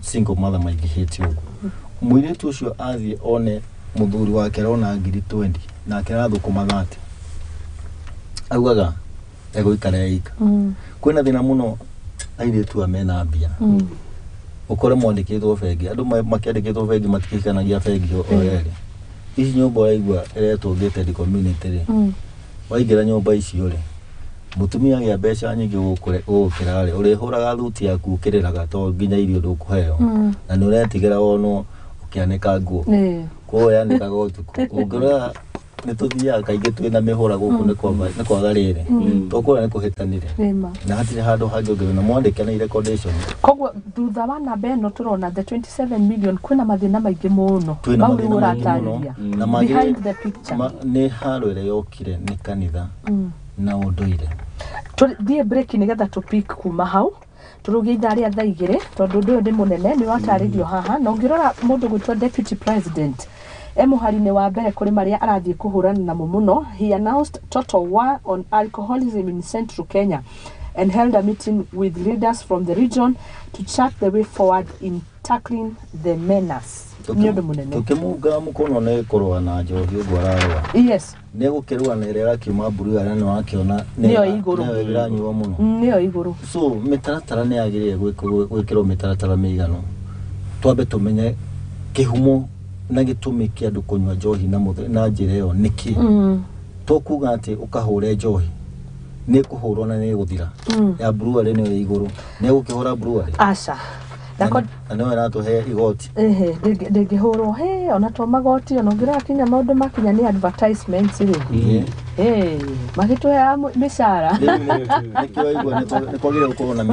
single mother maingĩhĩte ũguo mũirĩtu ũcio athiĩ one mũthuri wake arona ngiri 20 nake arathũkũma 30 augaga egũikara eika kwĩna thĩna mũno airĩtu a mena mbia ũkore mwandĩkĩtwo bengi andũ makĩandĩkĩtwo bengi matikĩkanagia bengi o erĩ ici nyũmba ũraigua ĩretwo gated community rĩ waingĩra nyũmba icio rĩ Mũtumia agĩa mbeca nyingĩ gũgũkĩra rĩ, ũrĩhũraga thuti yaku ũkĩrĩraga to nginya irio ndũkũheo. Na nĩ ũretigĩra wonwo ũkĩanĩka nguo. Koguo yanĩkaga ũtukũ. Ũngĩrora nĩ tũthiaga kaingĩ twĩna mĩhũra gũkũ nĩ kwaga rĩrĩ. To kũrĩa nĩ kũhĩtanire. Na hatirĩ handũ hangĩ ũngĩrora na mwandĩke na recommendation. Koguo thutha wa namba ĩno tũrona the 27 million kwĩna mathĩna maingĩ mũno. Twĩna mathĩna maingĩ mũno. Na behind the picture. Nĩ haro ĩrĩa yokire nĩ kanitha na ũndũire. Tũthiĩ break nĩgetha tũ pick kuma hau. Tũrũgie ithaa rĩa thaa igĩrĩ tondũ ũndũ ũyũ nĩ mũnene nĩ watarĩrio haha na ũngĩrora mũndũ gwĩtwo deputy president e mũhari-inĩ wa mbere kũrĩ marĩa arathiĩ kũhũrana namo mũno. He announced total war on alcoholism in Central Kenya and held a meeting with leaders from the region to chart the way forward in tackling the menace. Nĩ ũndũ mũnene. Tũkĩmunga mũkono nĩ kũrũa na njohi ũguo ararũa. Yes. Nĩ gũkĩrũa na ĩrĩa ĩrakiuma mburu arĩa nĩ wakĩona nĩyo igũrũ. Nĩyo ĩranyuo mũno. Nĩyo igũrũ. So mĩtaratara nĩ yagĩrĩire gwĩkĩrwo mĩtaratara mĩiganu. Twambe tũmenye kĩhumo na gĩtũmi kĩa andũ kũnyua njohi na njĩra ĩyo nĩkĩ. To kuga atĩ ũkahũre njohi nĩ kũhũrwo na nĩ gũthira. Ya brewery nĩyo igũrũ. Nĩ gũkĩhũra brewery. Aca. Na nĩyo ĩratũhe igoti. Ehe, ndĩngĩhũrwo. He, ona to magoti ona ũngĩrora kinya maũndũ makinya nĩ advertisements rĩ. Magĩtũheaga mĩcara. Nĩkĩo waigua nĩ kwagĩrĩire gũkorwo na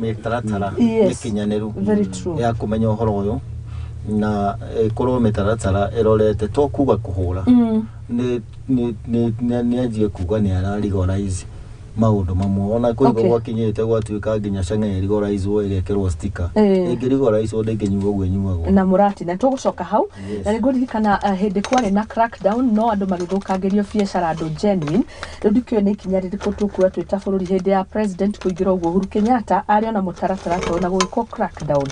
mĩtaratara mĩkinyanĩru ya kũmenya ũhoro ũyũ na ĩkorwo mĩtaratara ĩrorete to kuga kũhũra. Nĩ anjie kuga nĩ ara legalize maũndũ mamwe ona kũigua gwakinyĩte gwatuĩka nginya chang'aa legalize-wo ĩgekĩrwo sticker ĩngĩ legalize-wo ndĩngĩnyuo ũguo ĩnyuagwo na mũrati na tũgũcoka hau na nĩngũririkana hĩndĩ kwarĩ na crackdown no andũ magĩthũkangĩrio biacara andũ genuine. Rĩu ndikĩũĩ nĩ ikinya rĩrĩkũ tũkuoya twĩ ta bũrũri hĩndĩ ya president kũingĩra ũguo Uhuru Kenyatta arĩ ona mũtaratara to na gũgĩkwo crackdown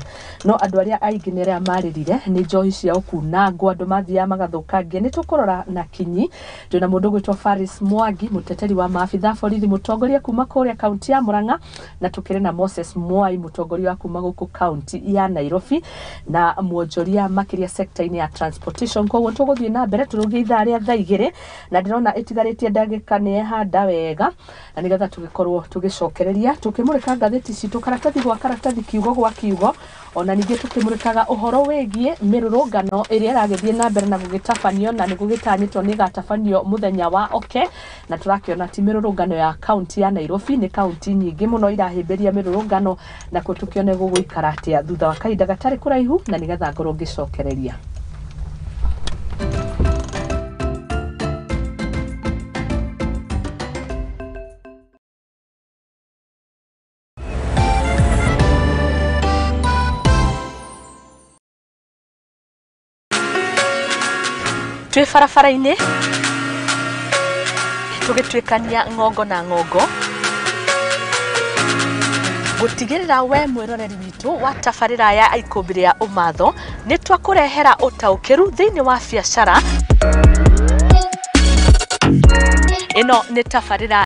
no andũ arĩa aingĩ nĩ arĩa marĩrire nĩ njohi ciao kunangwo andũ mathiaga magathũkangia. Nĩ tũkũrora na kinyi twĩna mũndũ ũgwĩtwo Faris Mwangi mũteteri wa maabitha borithi mũtongoria kuma kũrĩa kaunti ya Murang'a na tũkĩrĩ na Moses Mwai mũtongoria wa kuma gũkũ kaunti ya Nairobi na mwonjoria makĩria sector-inĩ ya transportation. Koguo tũgũthiĩ na mbere tũrũgie ithaa rĩa thaa igĩrĩ na ndĩrona ĩtigarĩtie ndagĩka nĩ ĩhanda wega na nĩgetha tũgĩkorwo tũgĩcokereria tũkĩmũrĩka ngathĩti citũ karatathi gwa karatathi kiugo gwa kiugo ona ningĩ tũkĩmũrĩkaga ũhoro wĩgiĩ mĩrũrũngano ĩrĩa ĩragĩthiĩ na mbere na gũgĩtabanio na nĩ gũgĩtanyĩtwo nĩ ĩgatabanio mũthenya wa oke na tũrakĩona ti mĩrũrũngano ya kaunti ya Nairobi nĩ kaunti nyingĩ mũno irahĩmbĩria mĩrũrũngano nakuo tũkĩone gũgũikara atĩa thutha wa kahinda gatarĩ kũraihu na nĩgetha ngorwo ngĩcokereria. Twĩ barabara-inĩ tũgĩtuĩkania ng'ongo na ng'ongo gũtigĩrĩra we mwĩroreri witũ wa tabarĩra ya Ikũmbĩ rĩa Ũmatho nĩ twakũrehera ũtaũkĩru thĩinĩ wa biacara. Ĩno nĩ tabarĩra